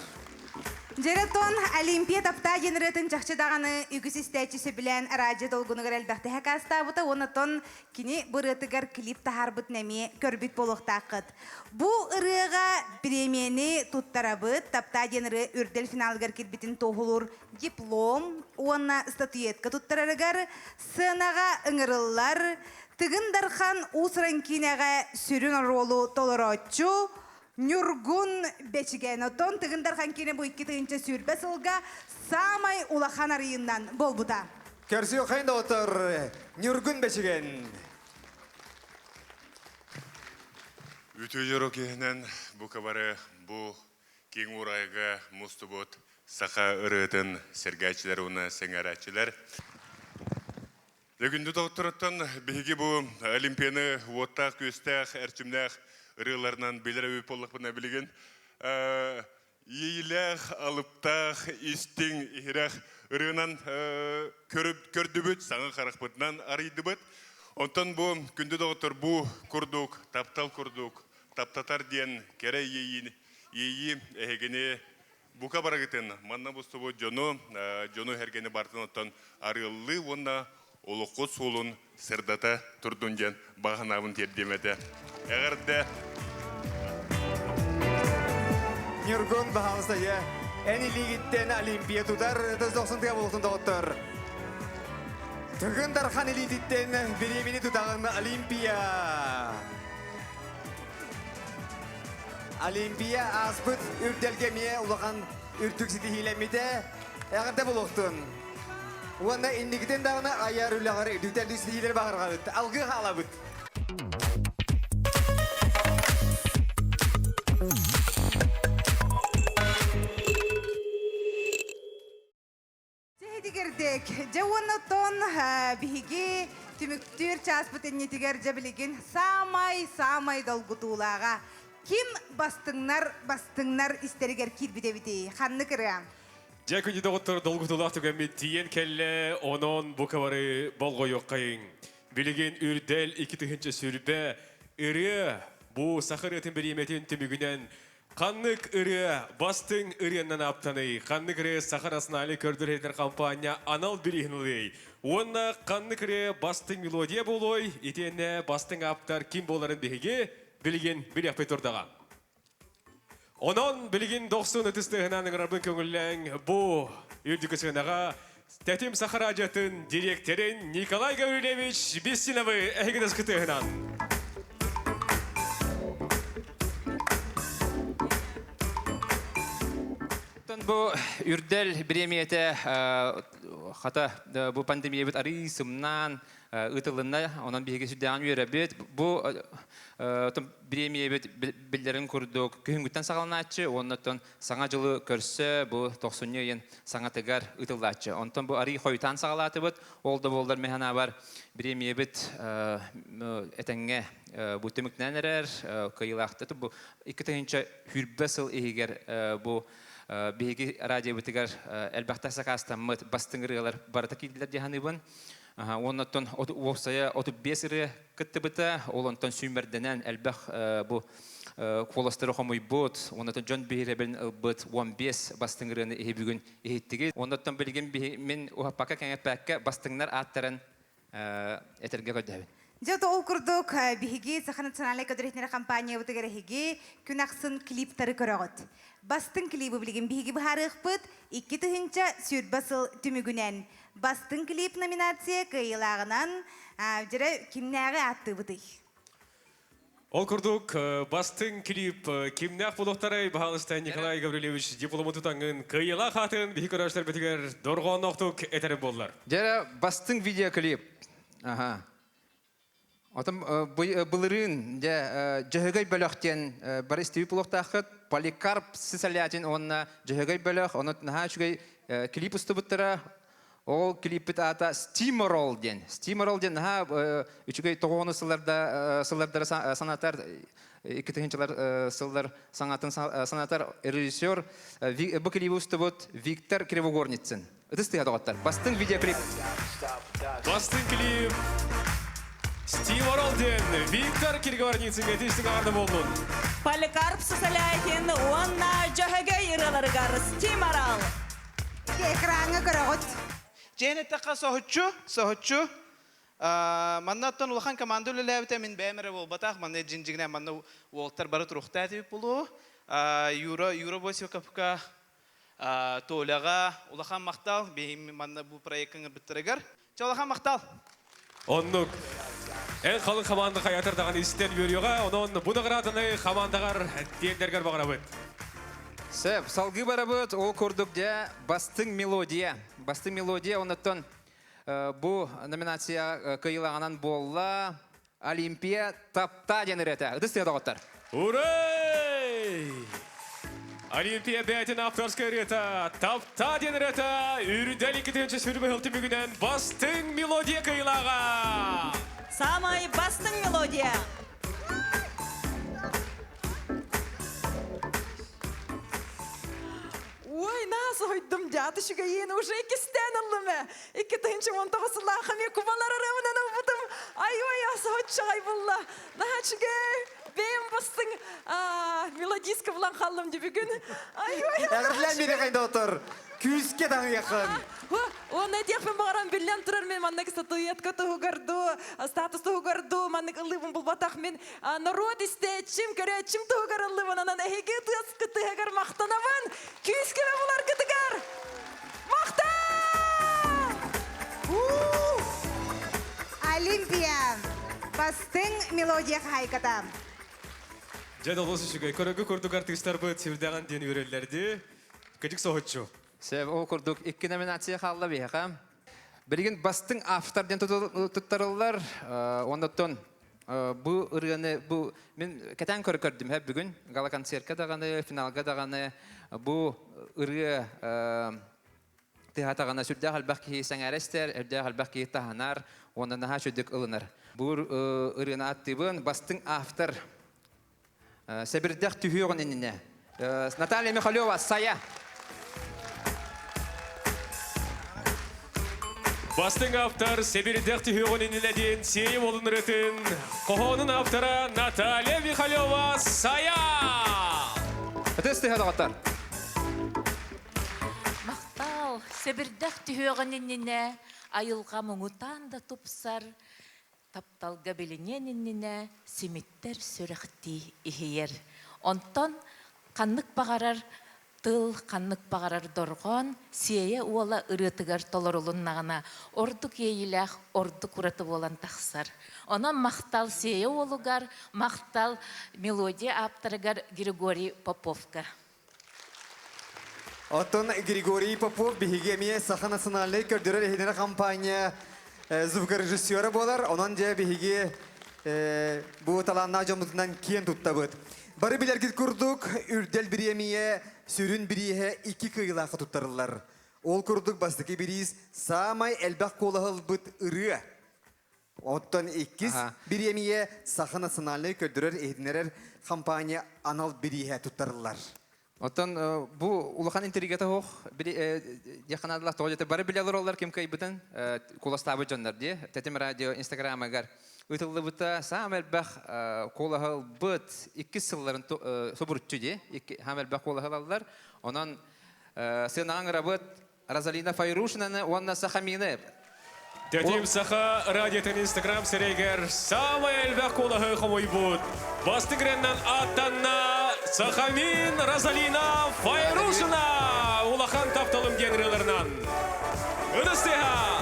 Дьэретон Олимпия таптаа диэн ырыатын чахчы даҕаны үгүс истээччи сөбүлээн радио долгунугар элбэхтэ хакаастаабыта уонна тон кини бу ырыатыгар клип таһаарбытын эмиэ көрбүт буолуохтааххыт. Бу ырыаҕа премияны туттарабыт. Таптаа диэн ырыа үрдэл финалыгар кирбитин туоһулуур диплом уонна статуэтка туттарарыгар сценаҕа ыҥырыллар Тыгын Дархан уус-уран киинэҕэ сүрүн оруолу толорооччу Ньургун Бэчигэн. Оттон Тыгын Дархан киинэ бу 2020 сылга саамай улахан арыйыынан буолбута. Көрсүөххэ доҕоттор, Ньургун Бэчигэн. Үтүө дьоро киһинэн бука бары бу киэҥ уурайга мустубут саха ырыатын сэргээччилэр уонна сэҥээрээччилэр. Күндү доҕотторуттан биһиги бу Олимпияны уоттаах-күөстээх, эрчимнээх ырыаларынан билэр эбит буоллахпына билигин иэйилээх, алыптаах, истиҥ, иһирэх ырыанан көрдүбүт, саҥа харахпытынан арыйдыбыт. Онтон бу күндү доҕоттор бу курдук, таптал курдук, таптатар диэн кэрэ иэйии иэйии эһигини бука барыгытын манна мустубут дьону, дьону эргэни бартын оттон арыаллыы уонна олоххо суолун сырдата турдун диэн баҕа санаабын тиэрдиэм этэ. Эҕэрдэ! Ньургун, баһаалыста, эн илиигиттэн Олимпия тутар тоқсон тыа болуктун доҕоттор. Тыгын Дархан илиититтэн бириэмини тутаҕын Олимпия! Олимпия ааспыт үрдэлгэ эмиэ улахан үрдүк ситиһиилэммитэ. Эҕэрдэ буолуохтун. Уонна инникитин даҕаны айар үлэҕэр үрдүктэрдүү ситиһиилэри баҕарҕабыт. Алгыы хаалабыт. Дьэ Дьэ уонна оттон биһиги түмүктүүр чааспыт иннитигэр дьэ билигин саамай-саамай долгутуулааҕа ким бастыҥнар бастыҥнар истэригэр киирбит эбитий? Ханнык ырыа? Дьэ күндү доҕоттор долгутуулаах түгэммит тиийэн кэллэ, онон бука бары болҕойуоххайыҥ. Билигин үрдэл 2020 ырыа бу саха ырыатын бириэмэтин түмүгүнэн Ханнык ырыа бастыҥ ырыаннан ааптаный? Ханнык ырыа Саха национальнай көрдөрөр хампаанньа анал бирииһин ылыай? Уонна ханнык ырыа бастыҥ мелодия буолуой? Итиэннэ бастыҥ ааптар ким буоларын биһиги билигин билиэхпит турдаҕа. Онон билигин дохсун ытыс тыаһынан ыҥырарбын көҥүллээҥ бу үрдүкү сыанаҕа Тэтим Саха радиотын дириэктэрин Николай Гаврильевич Бестиновы эһигин ытыһынан. Бу үрдэл бириэмийэтэ хата бу пандемиябыт арыый сымнаан ыытылынна. Онон биһиги сүрдээҕин үөрэбит. Бу бириэмийэбит биллэрин курдук күһүҥҥүттэн саҕаланааччы уонна оттон Саҥа дьылы көрсө бу тохсунньу ыйын саҥатыгар ыытыллааччы. Онтон бу арый хойутаан саҕалаатыбыт. Ол да буоллар мин санаабар бириэмийэбит этэҥҥэ бу түмүктэнэн эрэр кыайыылаахтар бу 2020 сыл иһигэр бу биһиги радиобытыгар элбэхтэ сакаастаммыт бастыҥ ырыалар барыта киирдилэр дии саныыбын. Уонна оттон уопсайа 35 ырыа кыттыбыта. Ол онтон сүүмэрдэнэн элбэх бу куоластары хомуйбут, оннотон дьон биһирэбилин ылбыт 15 бастыҥ ырыаны иһи бүгүн иһиттигит. Оннотон билигин мин уһаппакка кэҥэппэккэ бастыҥнар ааттарын этэргэ көрдөһөбүн. Дьэ, ол курдук биһиги Саха национальнай көдөрүтүнэр компаниябытыгар эһиги күн ахсын клиптары көрөҕүт. Бастыҥ клибы билигин биһиги быһаарыахпыт 2020 сыл түмүгүнэн. Бастыҥ клип номинация кыайыылааҕынан дьэрэ кимнээҕи ааттыыбытый? Ол курдук, бастыҥ клип кимнээх буолуохтарай, баһаалыста Николай Гаврильевич диплому тутаҥын кыайыылаах аатын биһи көрөөччүлэрбитигэр дорҕоонноохтук этэрин буоллар. Дьэрэ бастыҥ видеоклип. Аха. Отон былырыын дьэ Дьөһөгөй бөлөх диэн бары истибит буолуохтааххыт. Поликарп Сысолятин уонна Дьөһөгөй бөлөх, ону наһаа үчүгэй клип устубуттара. Ол клиппит аата Стиморол диэн. Стиморол диэн наһаа үчүгэй тоҕоону сылларда сыллардары санатар икки тыһыынчалар сыллар саҥатын санатар режиссер бу клиби устубут Виктор Кривогорницын. Ытыс тыаһа доҕоттор. Бастыҥ видеоклип. Бастыҥ клип Стив Орол диэн Виктор Киргорницынга тиистиҥ аҕарда буоллун. Поликарп Сысоляхин уонна Дьөһөгөй ырыаларыгар Стим Орал. Экраҥҥа көрөҕүт. Дьиэн эттэххэ соһуччу, соһуччу. Манна оттон улахан команда үлэлээбитэ мин бэйэм эрэ буолбатах. Манна дьиҥ-дьиҥинэн манна уолаттар бары туруохтаа этибит буолуо. Юра, Юра Босиковка Толяҕа улахан махтал биһим манна бу проекка ыҥырбыттарыгар. Чэ, улахан махтал! Оннук. Эн халыҥ хамаанда хайатар даҕаны истэн үөрүөҕэ, онон бу награданы хамаандаҕар тиэрдэргэр баҕарабыт. Сөп, салгыы барабыт. Ол курдук дьэ бастыҥ мелодия. Бастыҥ мелодия оннуттан бу номинация кыайыылааҕынан буолла Олимпия тапта диэн ырыата. Ытыс тыа доҕоттор. Урай! Олимпия бэйэтин авторскай ырыата Тапта диэн ырыата үрдэл 2 сүүрбэ түмүгүнэн бастыҥ мелодия кыайыылааҕа! Самай бастыҥ мелодия! Ой, наас ойдум дьааты үчүгэйиэн уже иккистээн ыллым ээ. 2019 сыллаахха эмиэ кубалар ырыабынан ылбытым. Ай ой, соһуччаҕай булла. Наһаа үчүгэй. Бэйэм бастыҥ мелодистка булан хааллым дии бүгүн. Ай ой. Эҕэрдэлээн биэриэххин доҕоттор. Күүскэ таһыйаххын. Уонна этиэхпин баҕаран биллэн турар мин маннык статуэтка туһугар дуу, статус туһугар дуу маннык ыллыыбын булбатах мин норуот истээччим, көрөөччүм туһугар ыллыбын, онон эһиги ытыаскыт тыһыгар махтанабын! Күүскүмэ буларгытыгар! Махтал! Олимпия! Бастыҥ мелодия хаһаайката. Дьэ, олус үчүгэй. Көрөгү курдук артыыстарбыт сүрдэҕин диэн үөрэллэрди. Кыдьык соһуччу. Сөп, ол курдук икки номинация хаалла биһиэхэ. Билигин бастыҥ автор диэн туттарыллар. Оннуттан бу ырыаны бу мин кэтээн көрө көрдүм һэ бүгүн гала-концертка даҕаны, финалга даҕаны бу ырыа тыһаатаҕына сүрдээх элбэх киһи сэҥээрэ истэр, элбэх элбэх киһи таһынар уонна наһаа үчүгдүк ылынар. Бу ырыаны аттыыбын бастыҥ автор Сэбирдэх түһүөҕүн иннинэ. Наталья Михалева, Сая. Бастыҥ автор Сэбирдэх түһүөҕүн иннинэ диэн сиэйи уолун ырытын хоһоонун автора Наталья Михалева Сая! Ытыс тыһа доҕоттор. Махтал, сэбирдэх түһүөҕүн иннинэ айылҕа муҥутаан да тупсар, Тапталга билиниэн иннинэ симиттэр сүрэхтии иһийэр. Онтон ханнык баҕарар тыл, ханнык баҕарар дорҕоон Сиэйэ уола ырыатыгар толорулуннаҕына ордук иэйиилээх, ордук ураты буолан тахсар. Онон махтал Сиэйэ уолугар, махтал мелодия ааптарыгар Григорий Поповка. Оттон Григорий Попов биһиги эмиэ Саха национальнай көрдөрөр иһинэр компания звукорежиссера буолар. Онон дьэ биһиги бу талааннаах дьоммутунан киэн туттабыт. Бары билэргит курдук, Үрдэл бириэмийэ сүрүн бирииһэ икки кыайыылаахха туттарыллар. Ол курдук бастакы бириис саамай элбэх куолаһы ылбыт ырыа. Оттон иккис бириэмийэ Саха национальнай көрдөрөр-иһитиннэрэр компания анал бирииһэ туттарыллар. Оттон бу улахан интрига суох диэххэ наадалаах тоҕо диэтэ бары билэ олороллор ким кыайбытын куоластаабыт дьоннор дии Тэтим радио инстаграмыгар ыытыллыбыта саамай элбэх куолаһы ылбыт иккис сылларын субуруччу дии саамай элбэх куолаһы ылаллар онон сыанаҕа ыҥырабыт Розалина Файрушинаны уонна Сахамины. Тэтим Саха радиотын Инстаграм сирэйигэр саамай элбэх куолаһы хомуйбут бастыҥ ырыаннан ааттанна Сахамин Розалина Файрушина улахан тапталым диэн ырыаларынан. Ытыс тыаһа!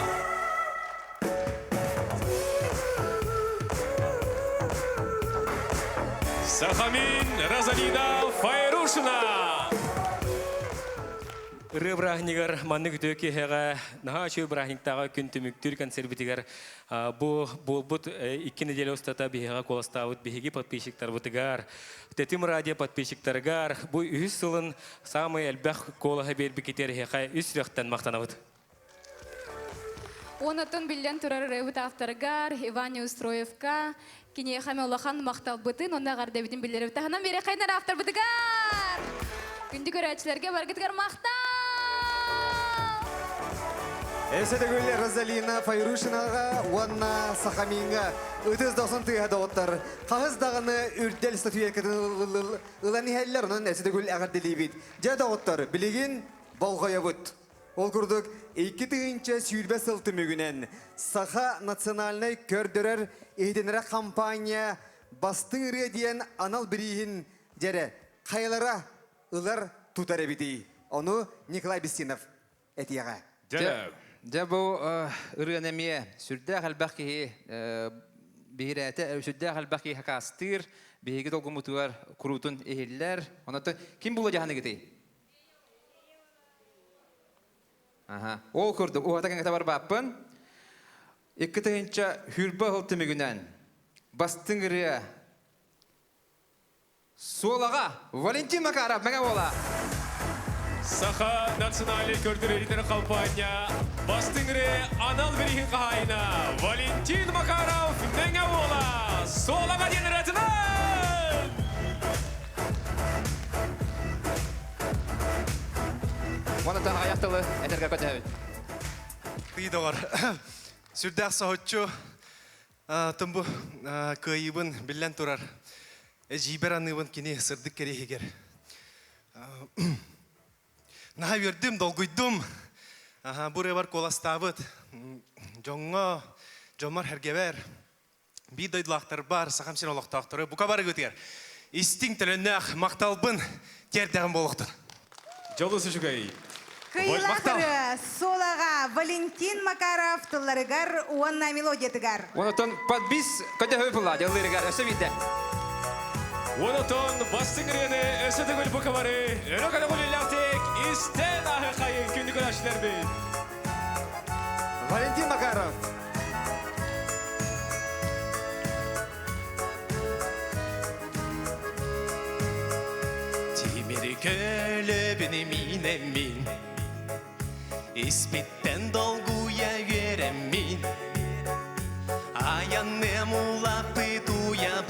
Сахамин Розалина Файрушина! Ырыа бырааһынньыгар маннык үтүө киэһэҕэ наһаа үчүгэй бырааһынньыктааҕы күн түмүктүүр концербитигэр бу буолбут икки неделя устата биһиэхэ куоластаабыт биһиги подписчиктарбытыгар, Тэтим радио подписчиктарыгар бу үһүс сылын саамай элбэх куолаһы биэрбиккитигэр эһиэхэ үс сүрэхтэн махтанабыт. Онотон биллэн турар ырыабыт авторыгар Иван Неустроевка киниэхэ эмэ улахан махталбытын уонна эҕэрдэбитин биллэрэбит. Таһынан биэрэххайнар авторбытыгар! Күндү көрөөччүлэргэ баргытыгар махтал! Эсэ төгүл Розалина Файрушинаҕа уонна Сахамиҥҥа ытыс дохсун тыаһа доҕоттор. Хаһыс даҕаны үрдэл статуэткатын ылан иһэллэр, онон эсэ төгүл эҕэрдэлиибит. Дьэ доҕоттор, билигин болҕойобут. Ол курдук, 2020 сыл түмүгүнэн Саха национальнай көрдөрөр иһитиннэрэр хампаанньа Бастыҥ ырыа диэн анал бирииһин дьэрэ хайалара ылар тутар эбитий? Ону Николай Бестинов этиэҕэ. Дьэ, дьэ бу ырыаны эмиэ сүрдээх элбэх киһи биһирээтэ, сүрдээх элбэх киһи хакаастыыр, биһиги долгуммутугар куруутун иһиллэр. Онон ким була дьаһаныгытый? Аха. Ол курдук, уһата кэҥэтэ барбааппын. Икки тыһыынча хүрбэ сыл түмүгүнэн бастыҥ ырыа Суолаҕа Валентин Макаров Мэҥэ уола. Саха национальнай көрдөрүүтүн компания бастыҥ ырыа анал бирииһин хаһаайына Валентин Макаров Мэҥэ уола Суолаҕа диэн ырыатынан! Уонна аҕыйах тылы этэргэ көтөһөбүт. Тыы доҕор. Сүрдээх соһуччу тумбу кыайыыбын биллэн турар. Эдьиийбэр аныыбын кини сырдык кэриэһигэр. Наһаа үөрдүм, долгуйдум. Бу ырыабар куоластаабыт дьоҥҥо, дьоммор сэргэбэр биир дойдулаахтарбар, Сахам сирин олохтоохтору бука барыгытыгар истиҥ төлөннөөх махталбын тиэрдэҕим буолуохтун. Дьолус үчүгэй. Кыйылаах ырыа Суолаҕа Валентин Макаров тылларыгар уонна мелодиятыгар. Онотон подбис көтөһү була дьыллырыгар өссө биирдэ. Онотон бастыҥ ырыаны өссө төгүл бука бары өрө көтөҕүлүллэхтик истэн аһы хайын күндү көрөөччүлэрбит. Валентин Макаров. Тимир көлөбүн минэммин Испиттэн долгуйа үөрэммин Айанныам улаппыт уйабар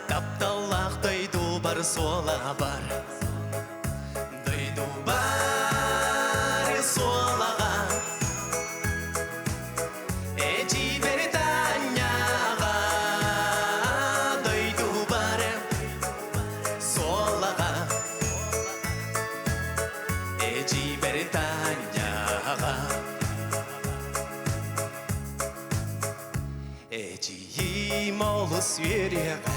Тапталлаах дойдубар суола бар Дойдубар суолаҕа Эдьиийбэр Таанньаҕа Дойдубар суолаҕа Эдьиийбэр Таанньаҕа Эдьиийим олус үөрүөҕэ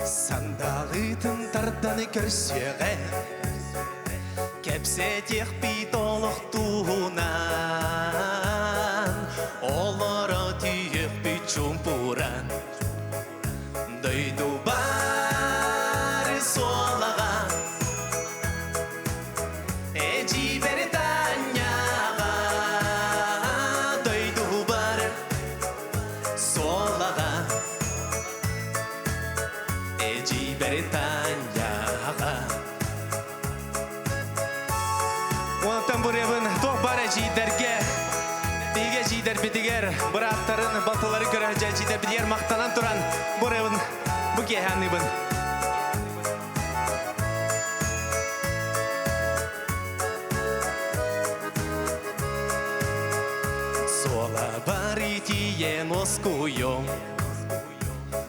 Сандалытын тардан көрсүөҕэ Кэпсэтиэхпит олох туһунан Олоро түһүөхпүт чуумпуран Дойдубар суолаҕа Эдьиийбэр Таанньаҕа Дойдубар суолаҕа Эдьиийбэр Таанньаҕа Онтон буребын туох бар эдьиийдэргэ биһиги эдьиийдэрбитигэр бырааттарын, балтыларын көрө эдьиийдэрбитигэр махтанан туран буребын бу киэһэ аныыбын. Суолабар итийэн оскуйом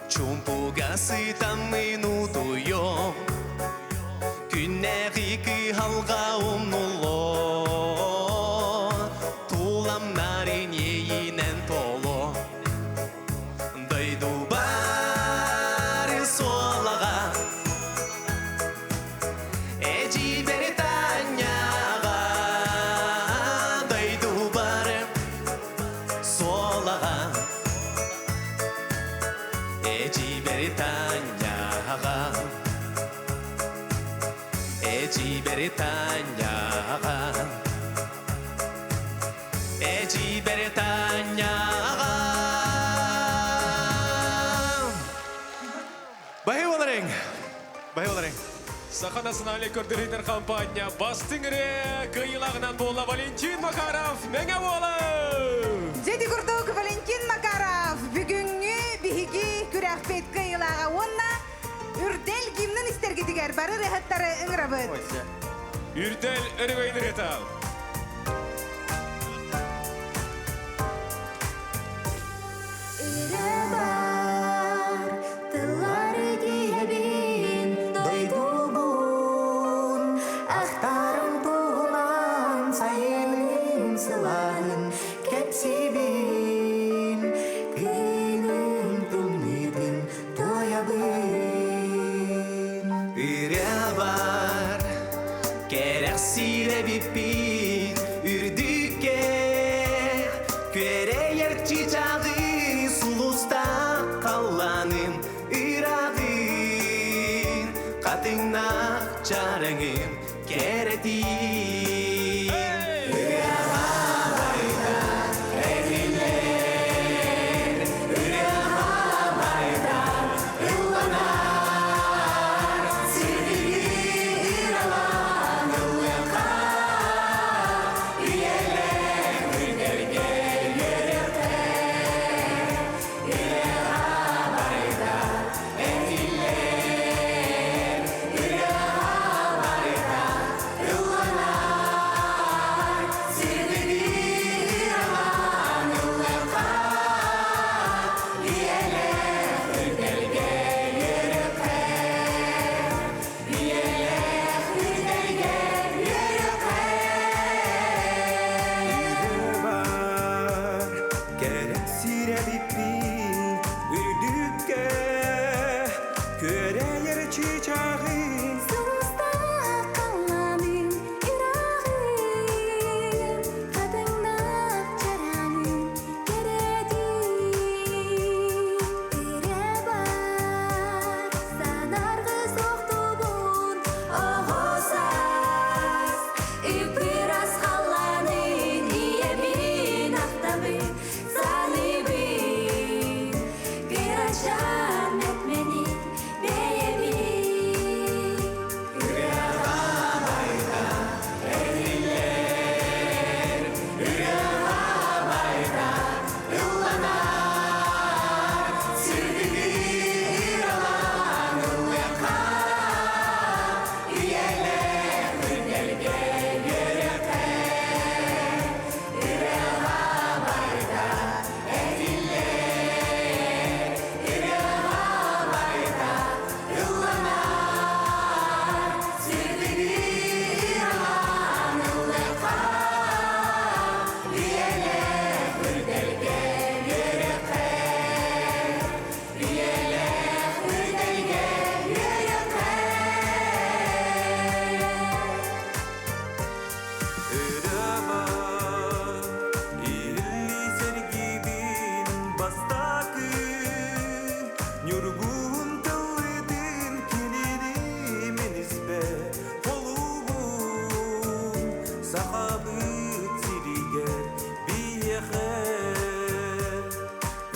Чумпуга сытаммын утуйом Күннээҕи кыһалҕа умнулло Туламнарын иэйинэн толо Дойдубар суолаҕа Эдьиийбэр Таанньаҕа Дойдубар суолаҕа Эдьиийбэр Таанньаҕа Эжибери Таняға Эжибери Таняға Баһы боларың. Баһы боларың. Саха национальный көрдөрүнөр компания бастың ырыа кыайыылааҕынан буолла Валентин Макаров Мэҥэ Уола! Дьэ ити курдук Валентин Макаров бүгүҥҥү биһиги күрэхпит кыайыылааҕа уонна Үрдэл гимнин истэргитигэр бары ырыаһыттары ыҥырабыт. Үрдэл өрөгөйүн ырыата. Бар тыллары тиһэбин дойдубун ахтарым туһунан сайыным сылааһын кэпсиибин күнүм тымныытын туойабын Үрэ бар, кэрэхсиирэ биппин, үрдүккэ, күөрэйэр чычааҕы, сулустаах халлааным, ыраҕын, хатыҥнаах чараҥым, кэрэтин. Ырыаҕа этиллэр, ырыаҕа барда ылланар, сирдиги ыралаан ыллыахха, үйэлээх үрдэлгэ үөрэххэ, ырыаҕа барда этиллэр, ырыаҕа барда ылланар, сирдиги ыралаан ыллыахха, үйэлээх үрдэлгэ үөрэххэ, үйэлээх үрдэлгэ үөрэххэ. Бар, кэрэхсиирэ биппин, үрдүккэ, күөрэйэр чыычааҕын. Сулустаах халлааным ырааҕын, хатыҥнаах чараҥым кэрэтин. Ырыа бар, санааргыы суохтуубун, оҕо саас ып-ыраас халлаанын ийэбин ахтабын, саныыбын. Кырачаан мэк-мэник бэйэбин. Ырыаҕа барда этиллэр, ырыаҕа барда ылланар, сирдиги ыралаан ыллыахха, үйэлээх үрдэлгэ үөрэххэ, ырыаҕа барда этиллэр, ырыаҕа барда ылланар, сирдиги ыралаан ыллыахха, үйэлээх үрдэлгэ үөрэххэ, үйэлээх үрдэлгэ үөрэххэ. Ырыа бар, иһиллии сэргиибин бастакы, ньургуһун тыллыытын кинини мин испэр холуубун, Сахабыт сиригэр биһиэхэ.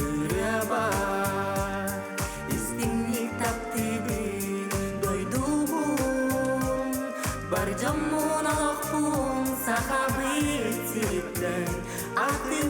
Ырыа бар, истиҥник таптыыбын дойдубун, бар дьоммун олохпун Сахабыт сириттэн атын